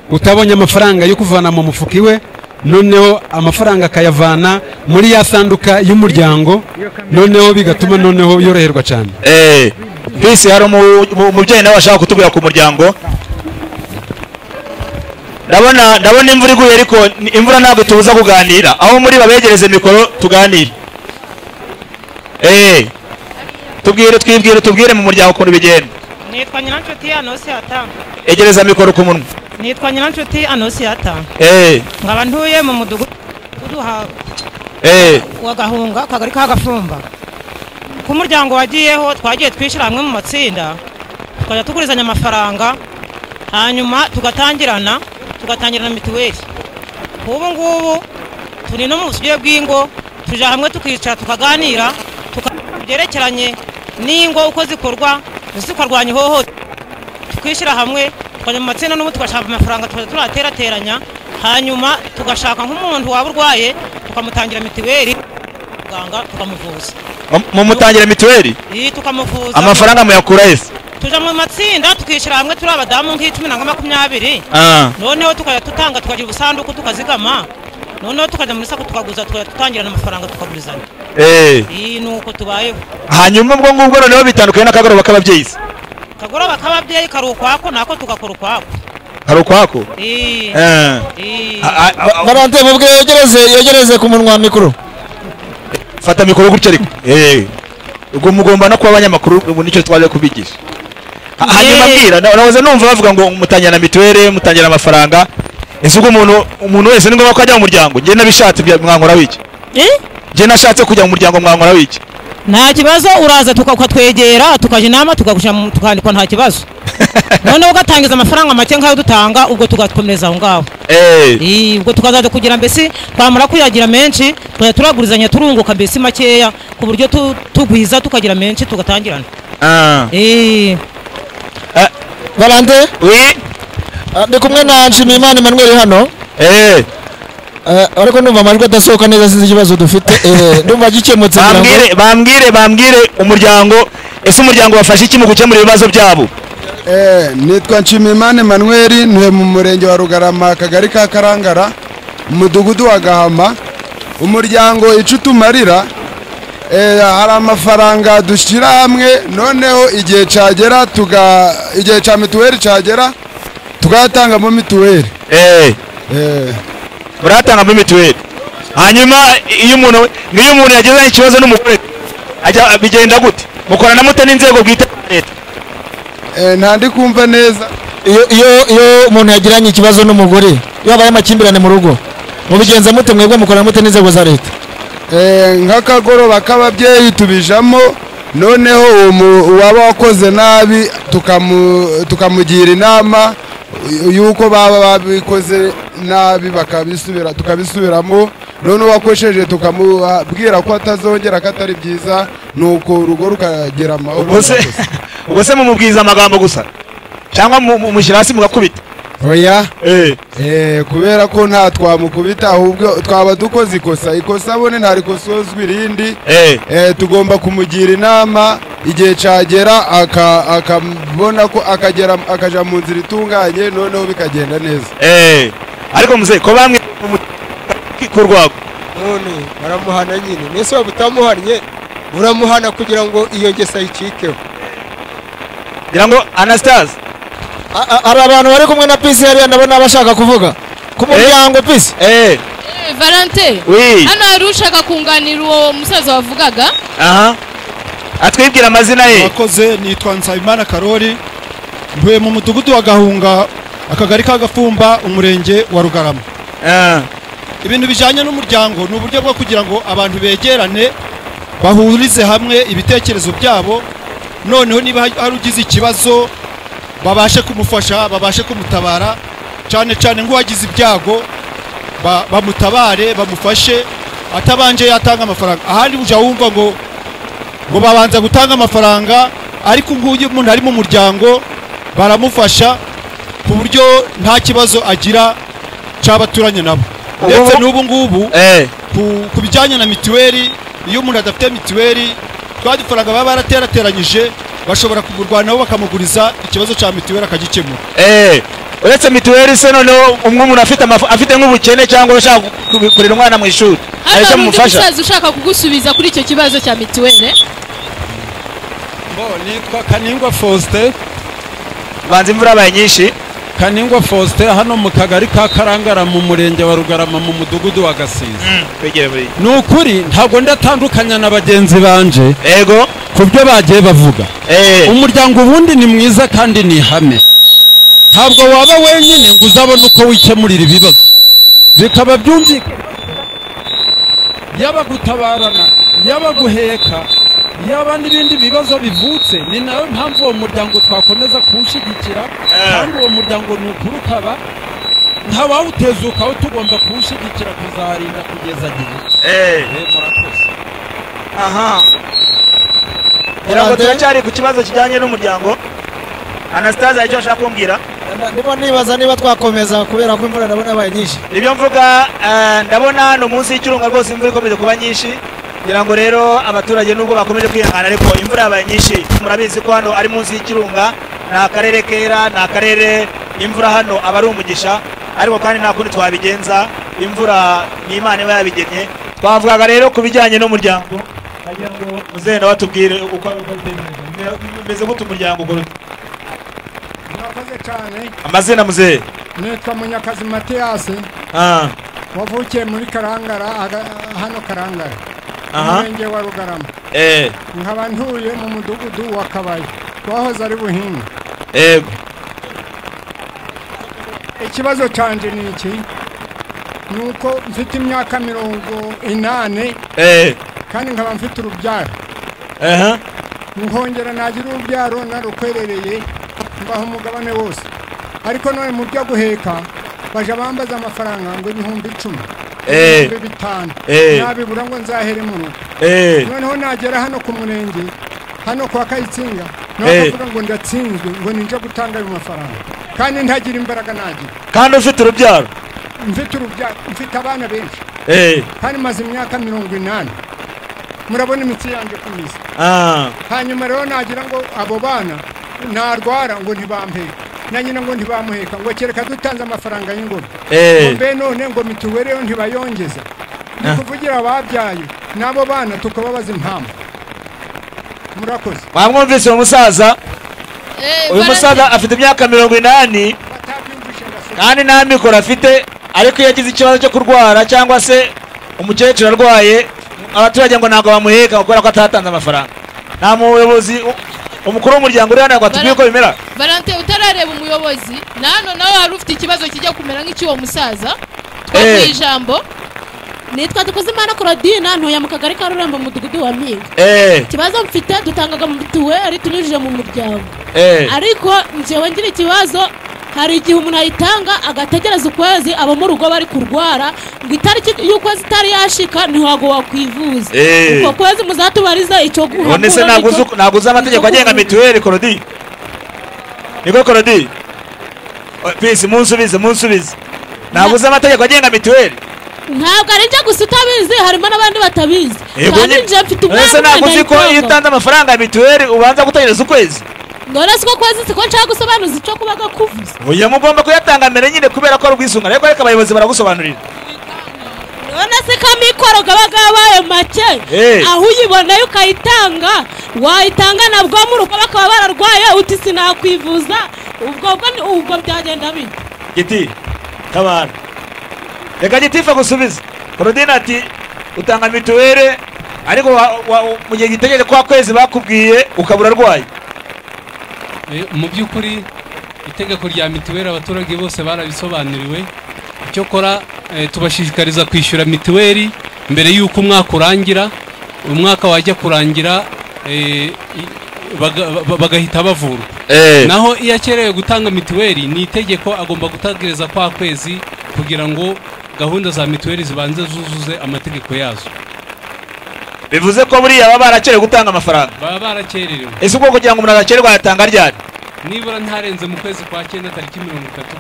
Utabonye amafaranga yo kuvana mu mufuka iwe, noneho amafaranga akayavana muri ya sanduka y'umuryango, noneho bigatuma noneho yoroherwa cyane. Bisi hari umubyeyi nawe ashaka kutubwira ku muryango. Ndabona imvura iguye, ariko imvura ntabwo tubuza kuganira. Aho muri babegereze mikoro tuganire. Tubwire, twibwire, tubwire mu muryango ukuntu bigenda. Nitwa Nyiranshuti Anosiata. Egereza mikoro ku munwa. Nitwa Nyiranshuti Anosiata. Nkaba ntuye mu mudugudu wa Gahunga, akagari ka Gafumba. Ku muryango wagiyeho twagiye twishyira hamwe mu matsinda, tukajya tugurizanya amafaranga, hanyuma tugatangirana mituweli. Ubu ngubu turi no mu busugire bw'ingo, tuja hamwe tukicara tukaganira byerekeranye n'ingo uko zikorwa, zikarwanya ihohoterwa. Tukishyira hamwe tukajya mu matsinda n'ubu tugashaka amafaranga tukajya turaterateranya, hanyuma tugashaka nk'umuntu waba urwaye tukamutangira mituweli, muganga tukamuvuza. Mumutangira mituweli? Tukamuvuza. Amafaranga muyakura ese? Tuja mu matsinda tukishyira hamwe turi abadamu nk'icumi na 20. Noneho tukajya tutanga, tukagira ubusanduku tukazigama, noneho tukajya muri sako tukaguza, tukajya tutangirana amafaranga tukagurizanya. Nuko tubayeho. Hanyuma ubwo ngubwo noneho bitandukanye n'akagoroba k'ababyeyi. Akagoroba k'ababyeyi kari ukwako, nako tugakora ukwako. Kari ukwako? Barante mubwe yegereze ku munwa mikoro. Fata mikoro gutya ariko. Ubwo mugomba no kuba abanyamakuru, ubu nicyo twaje kubigisha. Hanyuma mbwira, nahoze numva bavuga ngo mutangira mituweli, mutangira amafaranga. Ese ubwo umuntu wese ni ngombwa ko ajya mu muryango? Njye nabishatse mwankora wiki. Njye nashatse kujya mu muryango mwankora wiki. Nta kibazo, uraza tukatwegera, tukajya inama, tukagusha tukandikwa, nta kibazo. Noneho ugatangiza amafaranga make nkayo dutanga, ubwo tugakomeza aho ngaho. Ubwo tukazaza kugira mbese twamara kuyagira menshi, tukajya turagurizanya turunguka mbese makeya ku buryo tugwiza tukagira menshi tugatangirana. Valante? Oui. Ndi kumwe na Nshimiyimana Emmanuel hano. Ariko ndumva amajwi adasohoka neza, sinzi ikibazo dufite. Ndumva gikemutse. Bambwire umuryango, ese umuryango wafashe iki mu gukemura ibibazo byabo? Nitwa Nshimiyimana Emmanuel, ntuye mu murenge wa Rugarama, akagari ka Karangara, umudugudu wa Gahama. Umuryango ico utumarira, hari amafaranga dushyira hamwe, noneho igihe cyagera igihe cya mituweli cyagera tugatangamo mituweli. Muratangamo mituweli. Hanyuma iyo umuntu yagize ikibazo n'umugore ajya bigenda gute? Mukorana mute n'inzego bwite leta? Ntandi kumva neza. Iyo umuntu yagiranye ikibazo n'umugore, iyo habaye amakimbirane mu rugo, mubigenza mute mwebwe mukorana mute n'inzego za leta? Nk'akagoroba k'ababyeyi tubijamo, noneho uwaba wakoze nabi tukamugira inama yuko baba babikoze nabi bakabisubira, tukabisubiramo. None uwakosheje tukamubwira ko atazongera, ko atari byiza, nuko urugo rukagera amahoro. Ubwo se mumubwiza amagambo gusa cyangwa mumushyira hasi mugakubita? Oya, kubera ko nta twamukubita, ahubwo twaba dukoze ikosa, ikosa abone ntarikosozwa irindi. Tugomba kumugira inama, igihe cyagera akabona ko akagera akaja mu nzira itunganye, noneho bikagenda neza. Ariko muze ko bamwe kurwago none baramuhana nyine, nese wabutamuhannye uramuhana kugira ngo iyo ngeso ayicikeho. Ngira ngo Anastase hari abantu bari kumwe na Pisi hariya, ndabona bashaka kuvuga ku muryango Pisi. Valente, hano hari ushaka kunganira uwo musaza wavugaga. Aha, atwibwira amazina ye. Murakoze, nitwa Nsabimana Karori, ntuye mu mudugudu wa Gahunga, akagari ka Gafumba, umurenge wa Rugarama. Ibintu bijanye n'umuryango ni uburyo bwo kugira ngo abantu begerane, bahurize hamwe ibitekerezo byabo, noneho niba hari ugize ikibazo babashe kumufasha, babashe kumutabara, cyane cyane nk'uwagize ibyago bamutabare, bamufashe atabanje yatanga amafaranga. Ahandi uja wumva ngo babanza gutanga amafaranga, ariko nguyu umuntu ari mu muryango baramufasha ku buryo nta kibazo agira cy'abaturanye nabo. Ndetse n'ubu ngubu ku bijyanye na mituweli, iyo umuntu adafite mituweli twadufaranga baba baraterateranyije, bashobora kumurwanaho bakamuguriza ikibazo cya mituweli akagikemura. Uretse mituweli se noneho umwe umuntu afite nk'ubukene cyangwa ushaka kurera umwana mu ishuri, hari icyo mumufasha? Hano ushaka kugusubiza kuri icyo kibazo cya mituweli. Bo nitwa Kaningwa Faustin. Banza imvura yabaye nyinshi. Kaningwa Faustin, hano mu kagari ka Karangara, mu murenge wa Rugarama, mu mudugudu wa Gasiza. Ni ukuri ntabwo ndatandukanya na bagenzi banje yego ku byo bagiye bavuga. Umuryango ubundi ni mwiza kandi ni ihame, ntabwo waba wenyine ngo uzabone uko wikemurira ibibazo, bikaba byumvikana yaba gutabarana, yaba guheka, yaba n'ibindi bibazo bivutse. Ni nayo mpamvu uwo muryango twakomeza kuwushyigikira, kandi uwo muryango ni ukuri ukaba ntawawutezukaho, tugomba kuwushyigikira kuzarinda kugeza gihe. Murakoze. Aha, ngira ngo turacyari ku kibazo kijyanye n'umuryango. Anastase hari icyo ashaka kumbwira? Ndimo nibaza niba twakomeza kubera ko imvura ndabona yabaye nyinshi. Nibyo mvuga, ndabona hano munsi y'ikirunga rwose imvura ikomeje kuba nyinshi. Ngira ngo rero abaturage nubwo bakomeje kwihangana, ariko imvura yabaye nyinshi. Murabizi ko hano ari munsi y'ikirunga, ni akarere kera, ni akarere imvura hano aba ari umugisha, ariko kandi nta kundi twabigenza, imvura ni Imana iba yabigennye. Twavugaga rero ku bijyanye n'umuryango, nagira ngo muzehe nawe atubwire uko bimeze gute umuryango ukora. Murakoze cyane. Amazina muzehe? Nitwa Munyakazi Mathias. Wavukiye muri Karangara, hano Karangara, umurenge wa Rugarama. Nkaba ntuye mu mudugudu wa Kabaye, twahoze ari Buhinga. Yego. Ikibazo cyanjye ni iki, nuko mfite imyaka 80 kandi nkaba mfite urubyaro. Nkongera nagira urubyaro narukwerereye mbaho umugabane wose, ariko none mu byo guheka baje bambaza amafaranga ngo 10,000, 5,000, nabibura ngo nzahere mu rugo. Noneho nagera hano ku murenge, hano kwa Kayitsinga, navuga ngo ndatsinzwe, ngo ninje gutanga ayo mafaranga, kandi ntagira imbaraga nagira. Kandi ufite urubyaro? Mfite urubyaro, mfite abana benshi. Kandi maze imyaka 80. Murabona imitsi yanjye kumisa. Hanyuma rero nagira ngo abo bana narwara ngo ntibampeka, na nyina ngo ntibamuheka, ngo kereka dutanze amafaranga y'ingobyi. Mbe none ngo mituweli yo ntibayongeza. Ni kuvugira ababyaye n'abo bana tukababaza impamvu. Murakoze. Mwamwumvise uwo musaza? Uyu musaza afite imyaka 80 kandi nta mikoro afite, ariko iyo yagize ikibazo cyo kurwara cyangwa se umukecuru arwaye, abaturage ngo ntabwo bamuheka kubera ko atatanze amafaranga. Nta muyobozi umukuru w'umuryango uri hano ngo atubwire uko bimera. Valente, utarareba umuyobozi, na hano nawe wari ufite ikibazo kijya kumera nk'icy'uwo musaza. Twakuye ijambo. Nitwa Dukozimana Claudine, ntuye mu kagari ka Rurembo, mu mudugudu wa Mpinga. Ikibazo mfite, dutangaga mu mituweli tunyujije mu muryango. Ariko njyewe ngira ikibazo, Hari igihe umuntu ayitanga agategereza ukwezi, abo mu rugo bari kurwara, ngo itariki y'ukwezi itari yashika ntiwago wakwivuza. Uko kwezi muzatubariza icyo guhakura. None se ntabwo uzi amategeko agenga mituweli, Korodi? Niko Korodi? Please munsubize. Ntabwo uzi amategeko agenga mituweli? Ntabwo ari njye gusa utabizi, harimo n'abandi batabizi. Kandi njye mfite umwana. Ese ntabwo uzi ko iyo utanze amafaranga ya mituweli ubanza gutegereza ukwezi? None siko kwezi siko nshaka gusobanuza icyo kubaga kuvuza. Oya, mugomba kuyatanga mbere nyine kubera ko ari ubwisungane, ariko reka abayobozi baragusobanurira. None se ko amikoro gaba gabaye make, aho uyiboneye ukayitanga, wayitanga nabwo mu rugo bakaba bararwaye uti sinakwivuza, ubwo byagenda bite? Giti tabara. Reka Gitifu gusubiza. Korodina ati utanga mituweli ariko mu gihe gitegereje kwa kwezi bakubwiye ukabura arwaye. Mu by'ukuri itegeko rya mituweli abaturage bose barabisobanuriwe. Icyokora tubashishikariza kwishyura mituweli mbere y'uko umwaka urangira. Umwaka wajya kurangira bagahita bavurwa. Naho iyo akerewe gutanga mituweli ni itegeko agomba gutegereza kwa kwezi kugira ngo gahunda za mituweli zibanze zuzuze amategeko yazo. Bivuze ko buriya baba barakerewe gutanga amafaranga. Baba barakererewe. Ese ubwo kugira ngo umuntu adakererwa yatanga ryari? Nibura ntarenze mu kwezi kwa 9 tariki 30,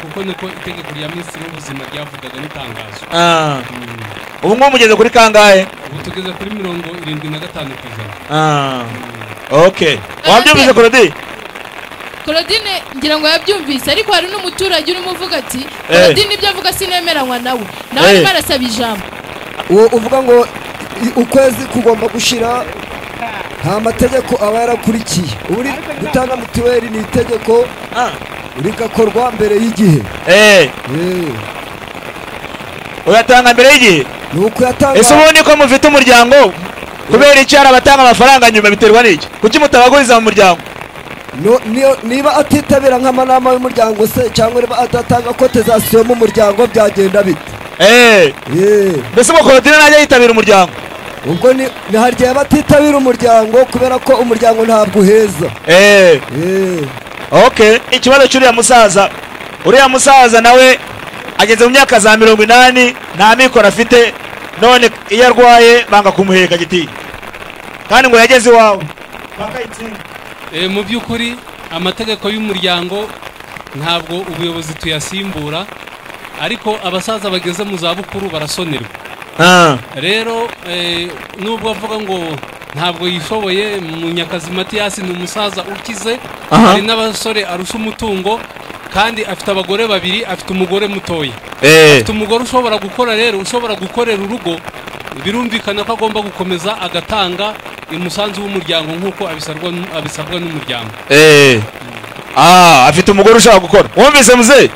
kuko niko itegeko rya Minisitiri w'Ubuzima ryavugaga n'itangazo. Ubu ngo mugeze kuri kangahe? Ubu tugeze kuri 75%. Okay. Wabyumvise Korodi? Claudine ngira ngo yabyumvise, ariko hari n'umuturage urimo uvuga ati Claudine ibyo avuga sinemeranywa nawe. Nawe barasaba ijambo. Uwo uvuga ngo ukwezi kugomba gushira nta mategeko aba yarakurikiye. Uri gutanga mituweli ni itegeko rigakorwa mbere y'igihe. Uyatanga mbere y'igihe? Nuko yatanga. Ese ubundi ko mufite umuryango kubera iki hari abatanga amafaranga nyuma biterwa n'iki? Kuki mutabaguriza mu muryango? Niba atitabira nk'amanama y'umuryango se, cyangwa niba adatanga kotezasiyo mu muryango byagenda bite? Mbese ubwo Claudine najya yitabira umuryango? Ubwo ni hari igihe batitabira umuryango kubera ko umuryango ntabwo uheza. Okay, ikibazo cy'uriya musaza. Uriya musaza nawe ageze mu myaka za 80 nta mikoro afite, none iyo arwaye banga kumuheka Giti. Kandi ngo yageze iwawe. Mu by'ukuri amategeko y'umuryango ntabwo ubuyobozi tuyasimbura, ariko abasaza bageze mu zabukuru barasonerwa. Rero nubwo avuga ngo ntabwo yishoboye, Munyakazi Matiyasi ni umusaza ukize, hari n'abasore arusha umutungo, kandi afite abagore babiri, afite umugore mutoya. Afite umugore ushobora gukora, rero ushobora gukorera urugo, birumvikana ko agomba gukomeza agatanga umusanzu w'umuryango nk'uko abisabwa n'umuryango. Afite umugore ushaka gukora. Wumvise muze?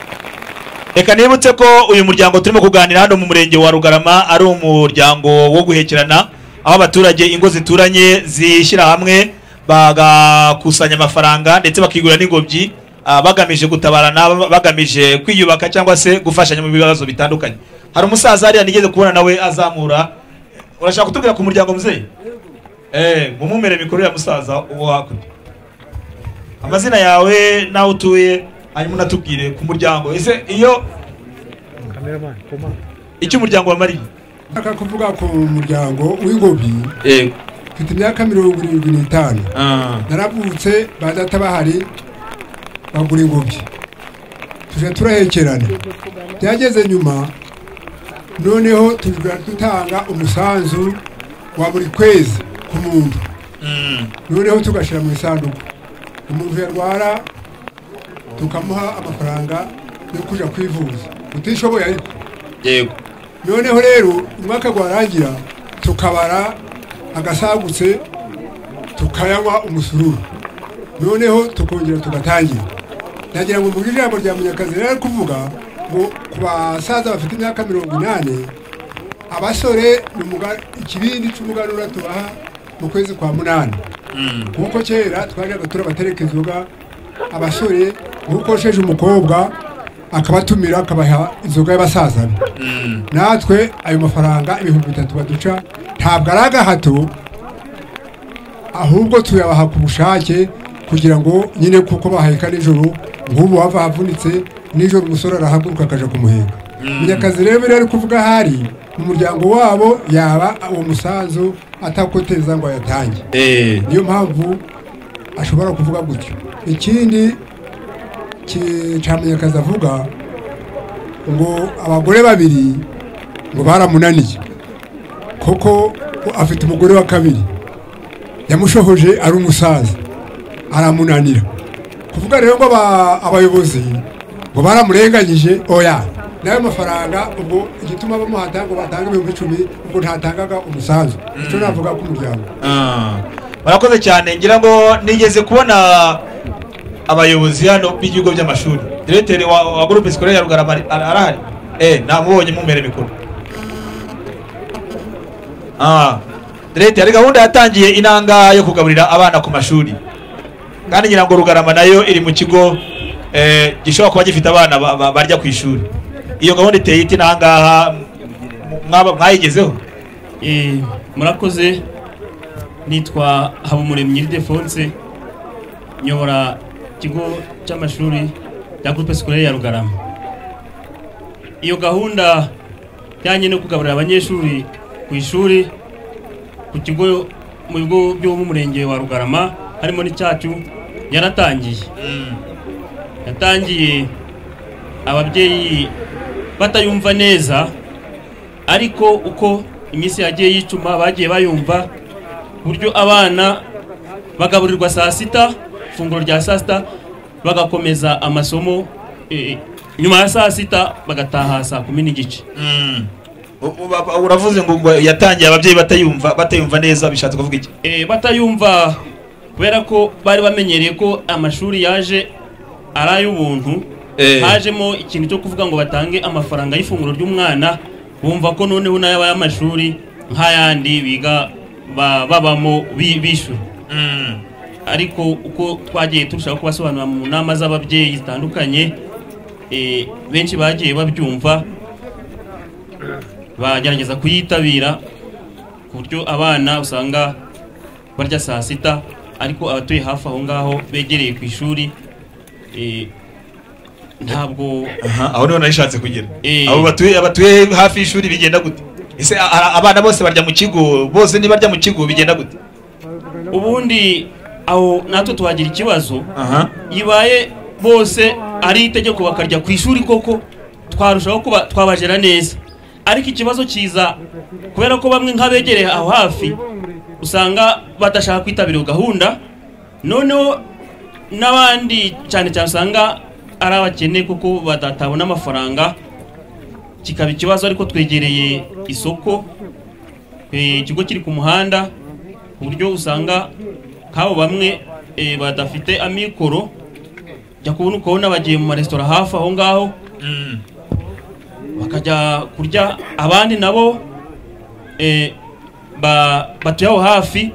Reka nibutse ko uyu muryango turimo kuganira hano mu murenge wa Rugarama ari umuryango wo guhekerana, aho abaturage ingo zituranye zishyira hamwe bagakusanya amafaranga ndetse bakigura n'ingobyi, bagamije gutabarana, bagamije kwiyubaka cyangwa se gufashanya mu bibazo bitandukanye. Hari umusaza hariya nigeze kubona nawe azamura. Urashaka kutubwira ku muryango muzehe? Mumumere mikoro ya musaza uwo hakurya. Amazina yawe naho utuye, hanyuma unatubwire ku muryango. Ese iyo icyo umuryango wamariye? Ndashaka kuvuga ku muryango w'ingobyi. Yego. Mfite imyaka 75. Naravutse ba data bahari bagura ingobyi. Tuje turahekerana. Byageze nyuma noneho tujya dutanga umusanzu wa buri kwezi ku muntu. Noneho tugashyira mu isanduku. Umuntu yarwara tukamuha amafaranga yo kuja kwivuza utishoboye ariko. Yego. Noneho rero umwaka gwarangira tukabara agasagutse tukayanywa umusururu. Noneho tukongera tugatangira. Ndagira ngo mvuge ijambo rya Munyakazi rero kuvuga ngo ku basaza bafite imyaka 80 abasore ikibindi cy'umuganura tubaha mu kwezi kwa 8. Kuko kera twajyaga turabatereka inzoga abasore, nk'uko umukobwa akabatumira akabaha inzoga y'abasaza. Natwe ayo mafaranga 3000 baduca ntabwo ari agahato, ahubwo tuyabaha ku bushake kugira ngo nyine kuko baheka nijoro, nk'ubu wava havunitse Nijoro umusore arahaguruka akaja kumuhinga. Munyakazi rero biri ari kuvuga hari mu muryango wabo yaba uwo musanzu atakoteza ngo ayatange. Niyo mpamvu ashobora kuvuga gutyo. Ikindi cya Munyakazi avuga ngo abagore babiri ngo baramunaniye, koko afite umugore wa kabiri yamushohoje ari umusaza aramunanira. Kuvuga rero ngo abayobozi ngo baramurenganyije, oya, nayo mafaranga ubwo igituma bamuhata ngo batange 10,000 ubwo ntatangaga umusanzu. Icyo navuga ku muryango. Barakoze cyane. Ngira ngo nigeze kubona abayobozi hano b'ibigo by'amashuri. Directeur wa groupe scolaire ya Rugarama arahari? Namubonye mumere mikoro. Directeur, ari gahunda yatangiye inanga yo kugaburira abana ku mashuri. Kandi ngira ngo Rugarama nayo iri mu kigo gishobora kuba gifite abana barya ku ishuri. Iyo gahunda iteye ite nangaha mwayigezeho? Murakoze. Nitwa Habumuremyi Ildefonse, nyobora ikigo cy'amashuri ya groupe scolaire ya Rugarama. Iyo gahunda yanye no kugaburira abanyeshuri ku ishuri ku kigo mu bigo byo mu murenge wa Rugarama harimo n'icyacu yaratangiye. Yatangiye ababyeyi batayumva neza, ariko uko iminsi yagiye yicuma bagiye bayumva, buryo abana bagaburirwa saa sita, ifunguro rya saa sita, bagakomeza amasomo nyuma ya saa sita bagataha saa 10:15. Uravuze ngo yatangiye ababyeyi batayumva neza, bishatse kuvuga iki? Batayumva kubera ko bari bamenyereye ko amashuri yaje ari ay'ubuntu, hajemo ikintu cyo kuvuga ngo batange amafaranga y'ifunguro ry'umwana, bumva ko noneho nayo y'amashuri nk'ayandi biga babamo bishyura. Ariko uko twagiye turushaho kubasobanurira mu nama z'ababyeyi zitandukanye, benshi bagiye babyumva, bagerageza kuyitabira, ku buryo abana usanga barya saa sita, ariko abatuye hafi aho ngaho begereye ku ishuri ntabwo. Aho niho narishatse kugera. Abo batuye hafi y'ishuri bigenda gute? Ese abana bose barya mu kigo? Bose nibarya mu kigo bigenda gute? Ubundi aho natwe tuhagira ikibazo. Ibaye bose ari itegeko bakarya ku ishuri koko twarushaho kuba twabajera neza, ariko ikibazo kiza kubera ko bamwe nk'abegereye aho hafi usanga badashaka kwitabira gahunda, noneho n'abandi cyane cyane usanga ari abakene kuko badatabona amafaranga, kikaba ikibazo. Ariko twegereye isoko, ikigo kiri ku muhanda, ku buryo usanga kabo bamwe badafite amikoro, jya kubona ukabona bagiye mu maresitora hafi aho ngaho bakajya kurya, abandi nabo batuye aho hafi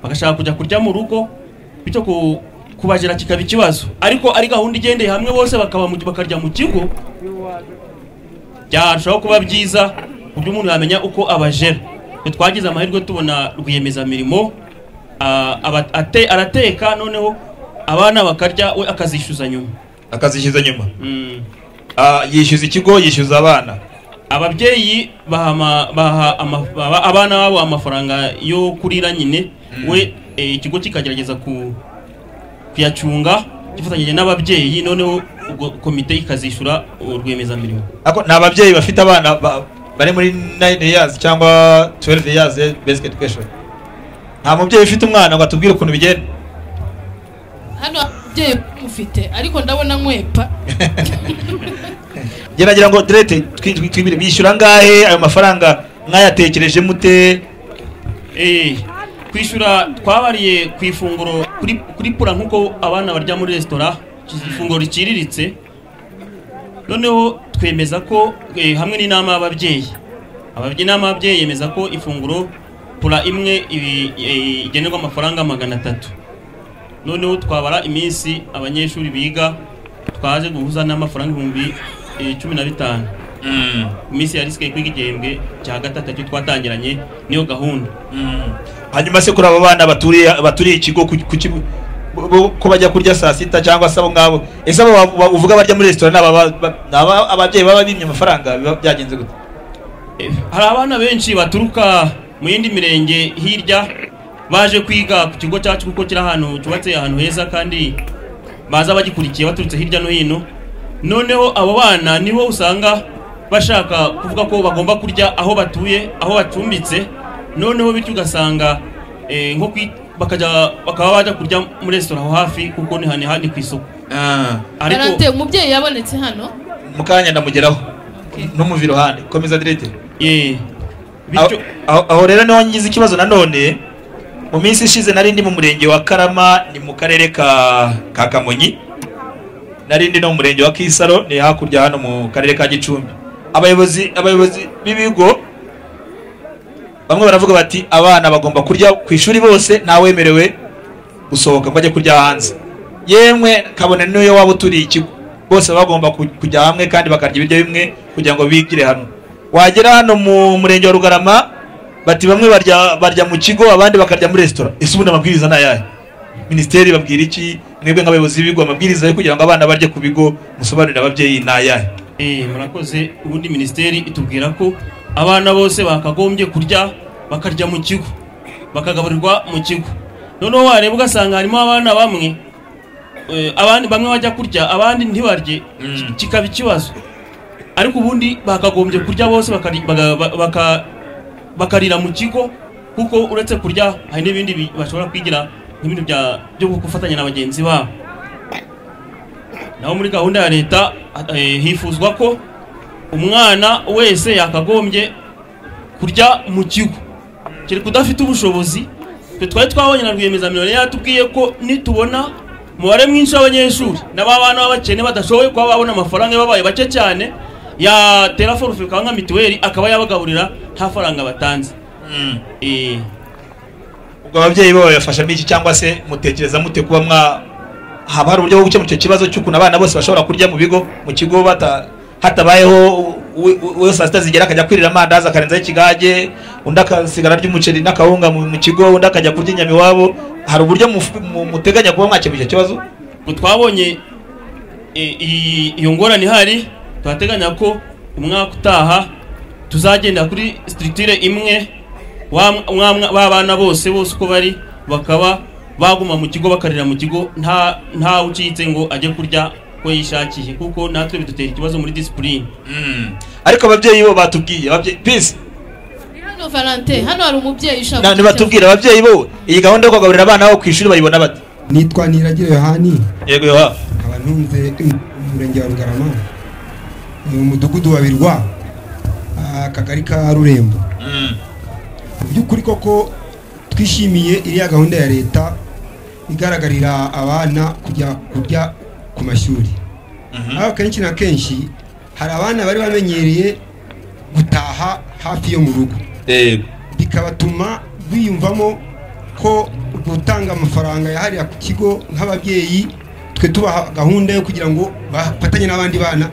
bagashaka kujya kurya mu rugo, bityo kubajera kikaba ikibazo. Ariko ari gahunda igendeye hamwe bose bakaba bakarya mu kigo, byarushaho kuba byiza ku buryo umuntu yamenya uko abajera. Twagize amahirwe tubona rwiyemezamirimo arateka, noneho abana bakarya, we akazishyuza nyuma. Akazishyuza nyuma. Yishyuza ikigo, yishyuza abana. Ababyeyi baha abana babo amafaranga yo kurira nyine, we ikigo kikagerageza kuyacunga gifatanyije n'ababyeyi, noneho ubwo komite ikazishyura rwiyemezamirimo. Ako ni ababyeyi bafite abana bari muri 9 years cyangwa 12 years basic education. Nta mubyeyi ufite umwana ngo atubwire ukuntu bigenda. Hano ababyeyi mufite, ariko ndabona nkwepa. Geragira ngo direct twibire bishyura ngahe ayo mafaranga mwayatekereje mute? Kwishyura twabariye ku ifunguro kuri pura nkuko abana barya muri restaurant, ifunguro riciriritse. Noneho twemeza ko hamwe n'inama y'ababyeyi, inama y'ababyeyi yemeza ko ifunguro pura imwe igenerwa amafaranga 300. Noneho twabara iminsi abanyeshuri biga, twaje guhuza n'amafaranga 15,000. Iminsi ya risike kwiga igihembwe cya gatatu twatangiranye niyo gahunda. Hanyuma se kuri aba bana baturiye ikigo ko bajya kurya saa sita cyangwa se abo ngabo, ese abo uvuga barya muri resitora n'aba ababyeyi baba bimye amafaranga, biba byagenze gute? Hari abana benshi baturuka mu yindi mirenge hirya baje kwiga ku kigo cyacu, kuko kiri ahantu cyubatse ahantu heza kandi baza bagikurikiye baturutse hirya no hino. Noneho abo bana nibo usanga bashaka kuvuga ko bagomba kurya aho batuye, aho bacumbitse. Noneho bityo ugasanga nko bakajya bakaba bajya kurya muri resitora aho hafi, kuko ni hani ku isoko. Ariko umubyeyi yabonetse hano mukanya ndamugeraho no mu iruhande. Komeza direct. Bityo aho rero niho ngize ikibazo nanone. Mu minsi ishize nari ndi mu murenge wa Karama, ni mu karere ka Kamonyi, nari ndi no mu murenge wa Kisaro, ni hakurya hano mu karere ka Gicumbi. Abayobozi b'ibigo bamwe baravuga bati abana bagomba kurya ku ishuri bose, ntawemerewe gusohoka ngo ajye kurya hanze, yemwe kabone n'iyo waba uturiye ikigo, bose bagomba kujya hamwe kandi bakarya ibiryo bimwe kugira ngo bigire hamwe. Wagera hano mu murenge wa Rugarama bati bamwe barya mu kigo, abandi bakarya muri resitora. Ese ubundi amabwiriza ni ayahe? Minisiteri babwira iki mwebwe nk'abayobozi b'ibigo? Amabwiriza yo kugira ngo abana barye ku bigo musobanurire ababyeyi ni ayahe? Murakoze. Ubundi minisiteri itubwira ko abana bose bakagombye kurya, bakarya mu kigo, bakagaburirwa mu kigo. Noneho wareba ugasanga harimo abana bamwe, abandi bamwe bajya kurya abandi ntibarye, kikaba ikibazo. Ariko ubundi bakagombye kurya bose bakarira mu kigo, kuko uretse kurya hari n'ibindi bashobora kwigira nk'ibintu byo gufatanya na bagenzi babo. Naho muri gahunda ya leta hifuzwa ko umwana wese yakagombye kurya mu kigo, kereka udafite ubushobozi. Twe twari twabonye na rwiyemezamirimo yatubwiye ko nitubona umubare mwinshi w'abanyeshuri n'abana b'abakene badashoboye kuba babona amafaranga, babaye bake cyane, yatera forufe nka mituweli akaba yabagaburira nta faranga batanze. Ubwo ababyeyi bo babafashamo iki, cyangwa se mutekereza mute kuba haba hari uburyo bwo gukemura icyo kibazo cy'ukuntu abana bose bashobora kurya mu bigo, mu kigo hatabayeho uwo saa sita zigera akajya kwirira amandazi akarenzaho ikigage, undi akasigara arya umuceri n'akawunga mu kigo, undi akajya kurya inyama iwabo? Hari uburyo muteganya kuba mwakemura icyo kibazo? Twabonye iyo ngorane ihari, turateganya ko umwaka utaha tuzagenda kuri structure imwe, w'abana bose uko bari bakaba baguma mu kigo, bakarira mu kigo, nta ucitse ngo ajye kurya ko yishakiye, kuko natwe bidutera ikibazo muri discipline. Ariko ababyeyi bo batubwiye, ababyeyi peace hano Valentin, hano hari umubyeyi ushaka nibatubwira ababyeyi bo iyi gahunda yo kugaburira abana bo ku ishuri bayibona bate? Nitwa Niragira Yohani. Yego Yohani. Nkaba ntunze umurenge wa Rugarama, mu mudugudu wa Birwa, akagari ka Rurembo. Mu by'ukuri koko twishimiye iriya gahunda ya leta igaragarira abana kujya kurya ku mashuri. Aho kenshi na kenshi hari abana bari bamenyereye gutaha hafi yo mu rugo, bikabatuma biyumvamo ko gutanga amafaranga yahariye ku kigo. Nk'ababyeyi twe tubaha gahunda yo kugira ngo bafatanye n'abandi bana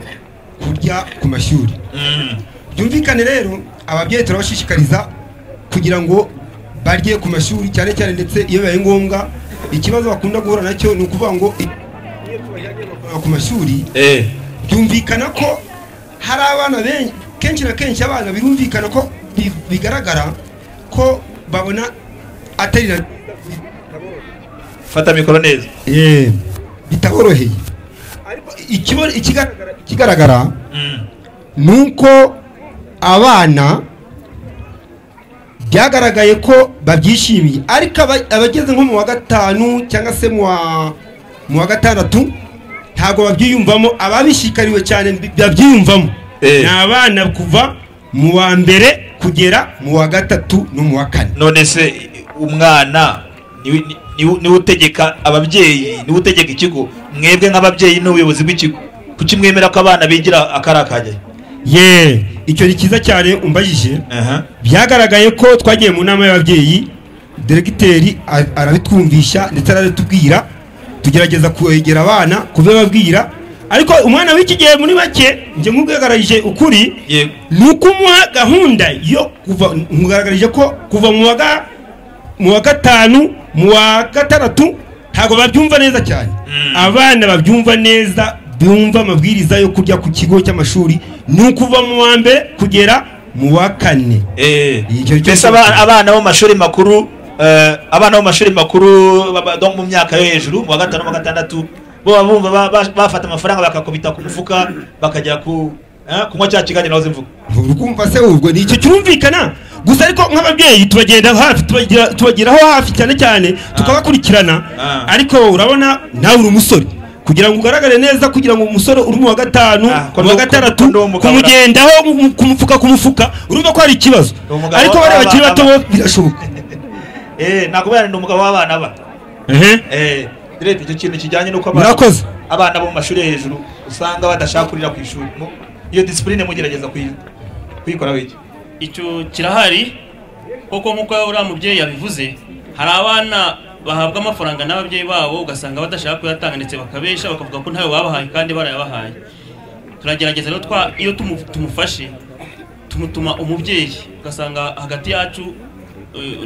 kurya ku mashuri. Byumvikane rero ababyeyi turabashishikariza kugira ngo barye ku mashuri cyane cyane, ndetse iyo bibaye ngombwa ikibazo bakunda guhura nacyo ni ukuvuga ngo ku mashuri byumvikana ko hari abana benshi, kenshi na kenshi abana birumvikana ko bigaragara ko babona atari na fata mikoro neza bitaboroheye. Ariko ikigaragara nuko abana byagaragaye ko babyishimiye, ariko abageze nko mu wa gatanu cyangwa se mu wa gatandatu ntabwo babyiyumvamo. Ababishikariwe cyane babyiyumvamo ni abana kuva mu wa mbere kugera mu wa gatatu no mu wa kane. None se umwana niwe utegeka ababyeyi, niwe utegeka ikigo? Mwebwe nk'ababyeyi n'ubuyobozi bw'ikigo kuki mwemera ko abana bigira akarakajya? Ye, icyo ni cyiza cyane umbajije. Byagaragaye ko twagiye mu nama y'ababyeyi, diregiteri arabitwumvisha ndetse arabitubwira, tugerageza kwegera abana kubibabwira. Ariko umwana w'iki gihe muri make nje nkugaragarije ukuri, ni ukumuha gahunda yo kuva, nkugaragarije ko kuva mu wa gatanu mu wa gatandatu Ntabwo babyumva neza cyane. Abana babyumva neza, bumva amabwiriza yo kurya ku kigo cy'amashuri ni ukuva mu wa mbere kugera mu wa kane. Mbese abana bo mu mashuri makuru, abana bo mu mashuri makuru donc mu myaka yo hejuru, mu wa gatanu, mu wa gatandatu, bo baba bumva bafata amafaranga bakakubita ku mufuka bakajya ku kunywa cya kiganiro nahoze mvuga. Urumva se ubwo ni icyo cyumvikana gusa, ariko nk'ababyeyi tubagenda hafi, tubageraho hafi cyane cyane tukabakurikirana. Ariko urabona nawe uri umusore, kugira ngo ugaragare neza, kugira ngo umusore uri mu wa gatanu, mu wa gatandatu, kumugendaho ku mufuka ku mufuka, urumva ko hari ikibazo. Ariko bari bakiri bato bo birashoboka. Nakubwira ni umugabo w'abana ba. Direct icyo kintu kijyanye nuko abana bo mu mashuri hejuru usanga badashaka kurira ku ishuri. Iyo discipline mugerageza kuyikora wiki. Icyo kirahari koko nkuko uriya mubyeyi yabivuze, hari abana bahabwa amafaranga n'ababyeyi babo ugasanga badashaka kuyatanga ndetse bakabesha bakavuga ko ntayo babahaye kandi barayabahaye. Turagerageza rero iyo tumufashe tumutuma umubyeyi, ugasanga hagati yacu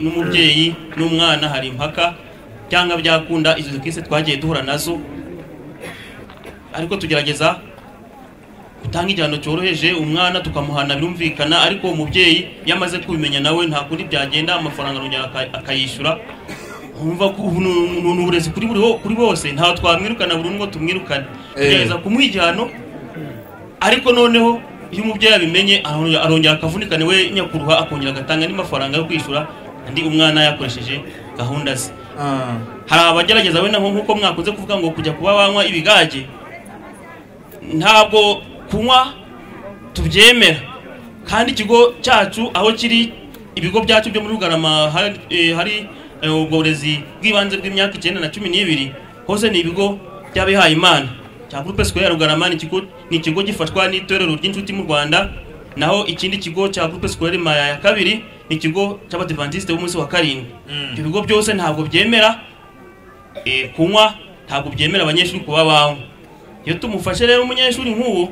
n'umubyeyi n'umwana hari impaka cyangwa byakunda izo kise twagiye duhura nazo, ariko tugerageza gutanga igihano cyoroheje umwana tukamuhana birumvikana, ariko umubyeyi yamaze kubimenya nawe nta kundi byagenda, amafaranga arongera akayishyura. Urumva ko ubu ni uburezi kuri bose, ntawe twamwirukana burundu ngo tumwirukane, tugerageza kumuha igihano, ariko noneho iyo umubyeyi abimenye arongera akavunika we nyakuruha, akongera agatanga andi mafaranga yo kwishyura andi umwana yakoresheje gahunda ze. Hari abagerageza wenda nk'uko mwakunze kuvuga ngo kujya kuba banywa ibigage, ntabwo kunywa tubyemera, kandi ikigo cyacu aho kiri, ibigo byacu byo muri Rugarama hari ubwo burezi bw'ibanze bw'imyaka 9 na 12, hose ni ibigo by'abihaye Imana. Cya Groupe Scolaire Rugarama ni ikigo gifashwa n'itorero ry'inshuti mu Rwanda, naho ikindi kigo cya Groupe Scolaire Maya ya kabiri ni ikigo cy'Abadiventiste b'umunsi wa 7. Ibyo bigo byose ntabwo byemera kunywa, ntabwo byemera abanyeshuri kuba banywa. Iyo tumufashe rero umunyeshuri nk'uwo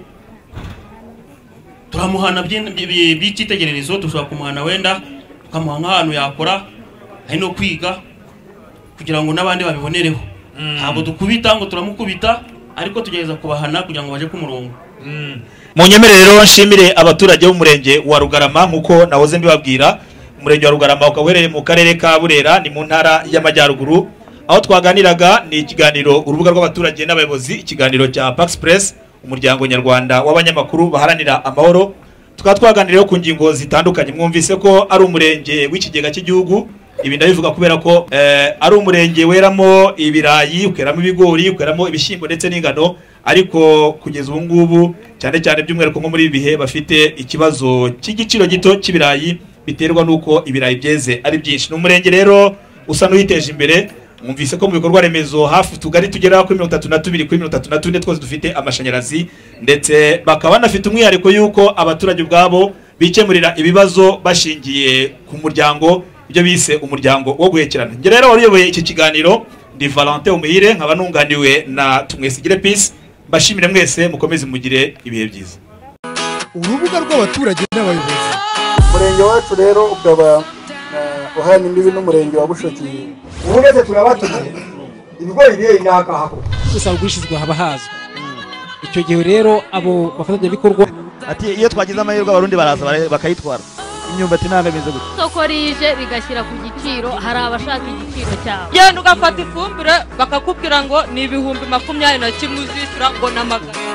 turamuhana by'icyitegererezo, dushobora kumuhana wenda tukamuha nk'ahantu yakora hari no kwiga kugira ngo n'abandi babibonereho. Ntabwo dukubita ngo turamukubita, ariko tugerageza kubahana kugira ngo baje ku murongo. Munyemerere rero nshimire abaturage b'umurenge wa Rugarama nkuko nahoze mbibabwira. Umurenge wa Rugarama ukaba uherereye mu karere ka Burera, ni mu ntara y'Amajyaruguru. Aho twaganiraga ni ikiganiro urubuga rw'abaturage n'abayobozi, ikiganiro cya Pax Press, umuryango nyarwanda w'abanyamakuru baharanira amahoro. Tukaba twaganiriyeho ku ngingo zitandukanye. Mwumvise ko ari umurenge w'ikigega cy'igihugu. Ibi ndabivuga kubera ko ari umurenge weramo ibirayi, ukeramo ibigori, ukeramo ibishyimbo ndetse n'ingano, ariko kugeza ubu ngubu cyane cyane by'umwihariko nko muri ibi bihe bafite ikibazo cy'igiciro gito cy'ibirayi biterwa n'uko ibirayi byeze ari byinshi. Ni umurenge rero usa n'uwiteje imbere. Mwumvise ko mu bikorwa remezo hafi tugari tugera kuri 32 kuri 34 twose dufite amashanyarazi, ndetse bakaba banafite umwihariko yuko abaturage ubwabo bikemurira ibibazo bashingiye ku muryango, ibyo bise umuryango wo guhekerana. Njye rero waruyoboye iki kiganiro ndi Valentin Umuhire, nkaba nunganiwe na Tumwesigire Peace. Mbashimire mwese, mukomeze mugire ibihe byiza. Urubuga rw'abaturage n'abayobozi. Umurenge wacu rero ukaba uhana imbibi n'umurenge wa Bushoki. Uretse turabatumye ibigori bye inakahako gusa ugurishirizwa haba hazwi. Icyo gihe rero abo bafatanyabikorwa ati iyo twagize amahirwe abarundi baraza bakayitwara imyumbati ntabwo imeze gutya. Isoko rije rigashyira ku giciro, hari abashaka igiciro cyabo. Genda ugafata ifumbire bakakubwira ngo ni 21,000 uzishyura ngo na magana.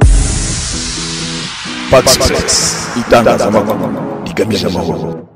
Pax Press, itangazamakuru rigamije amahoro.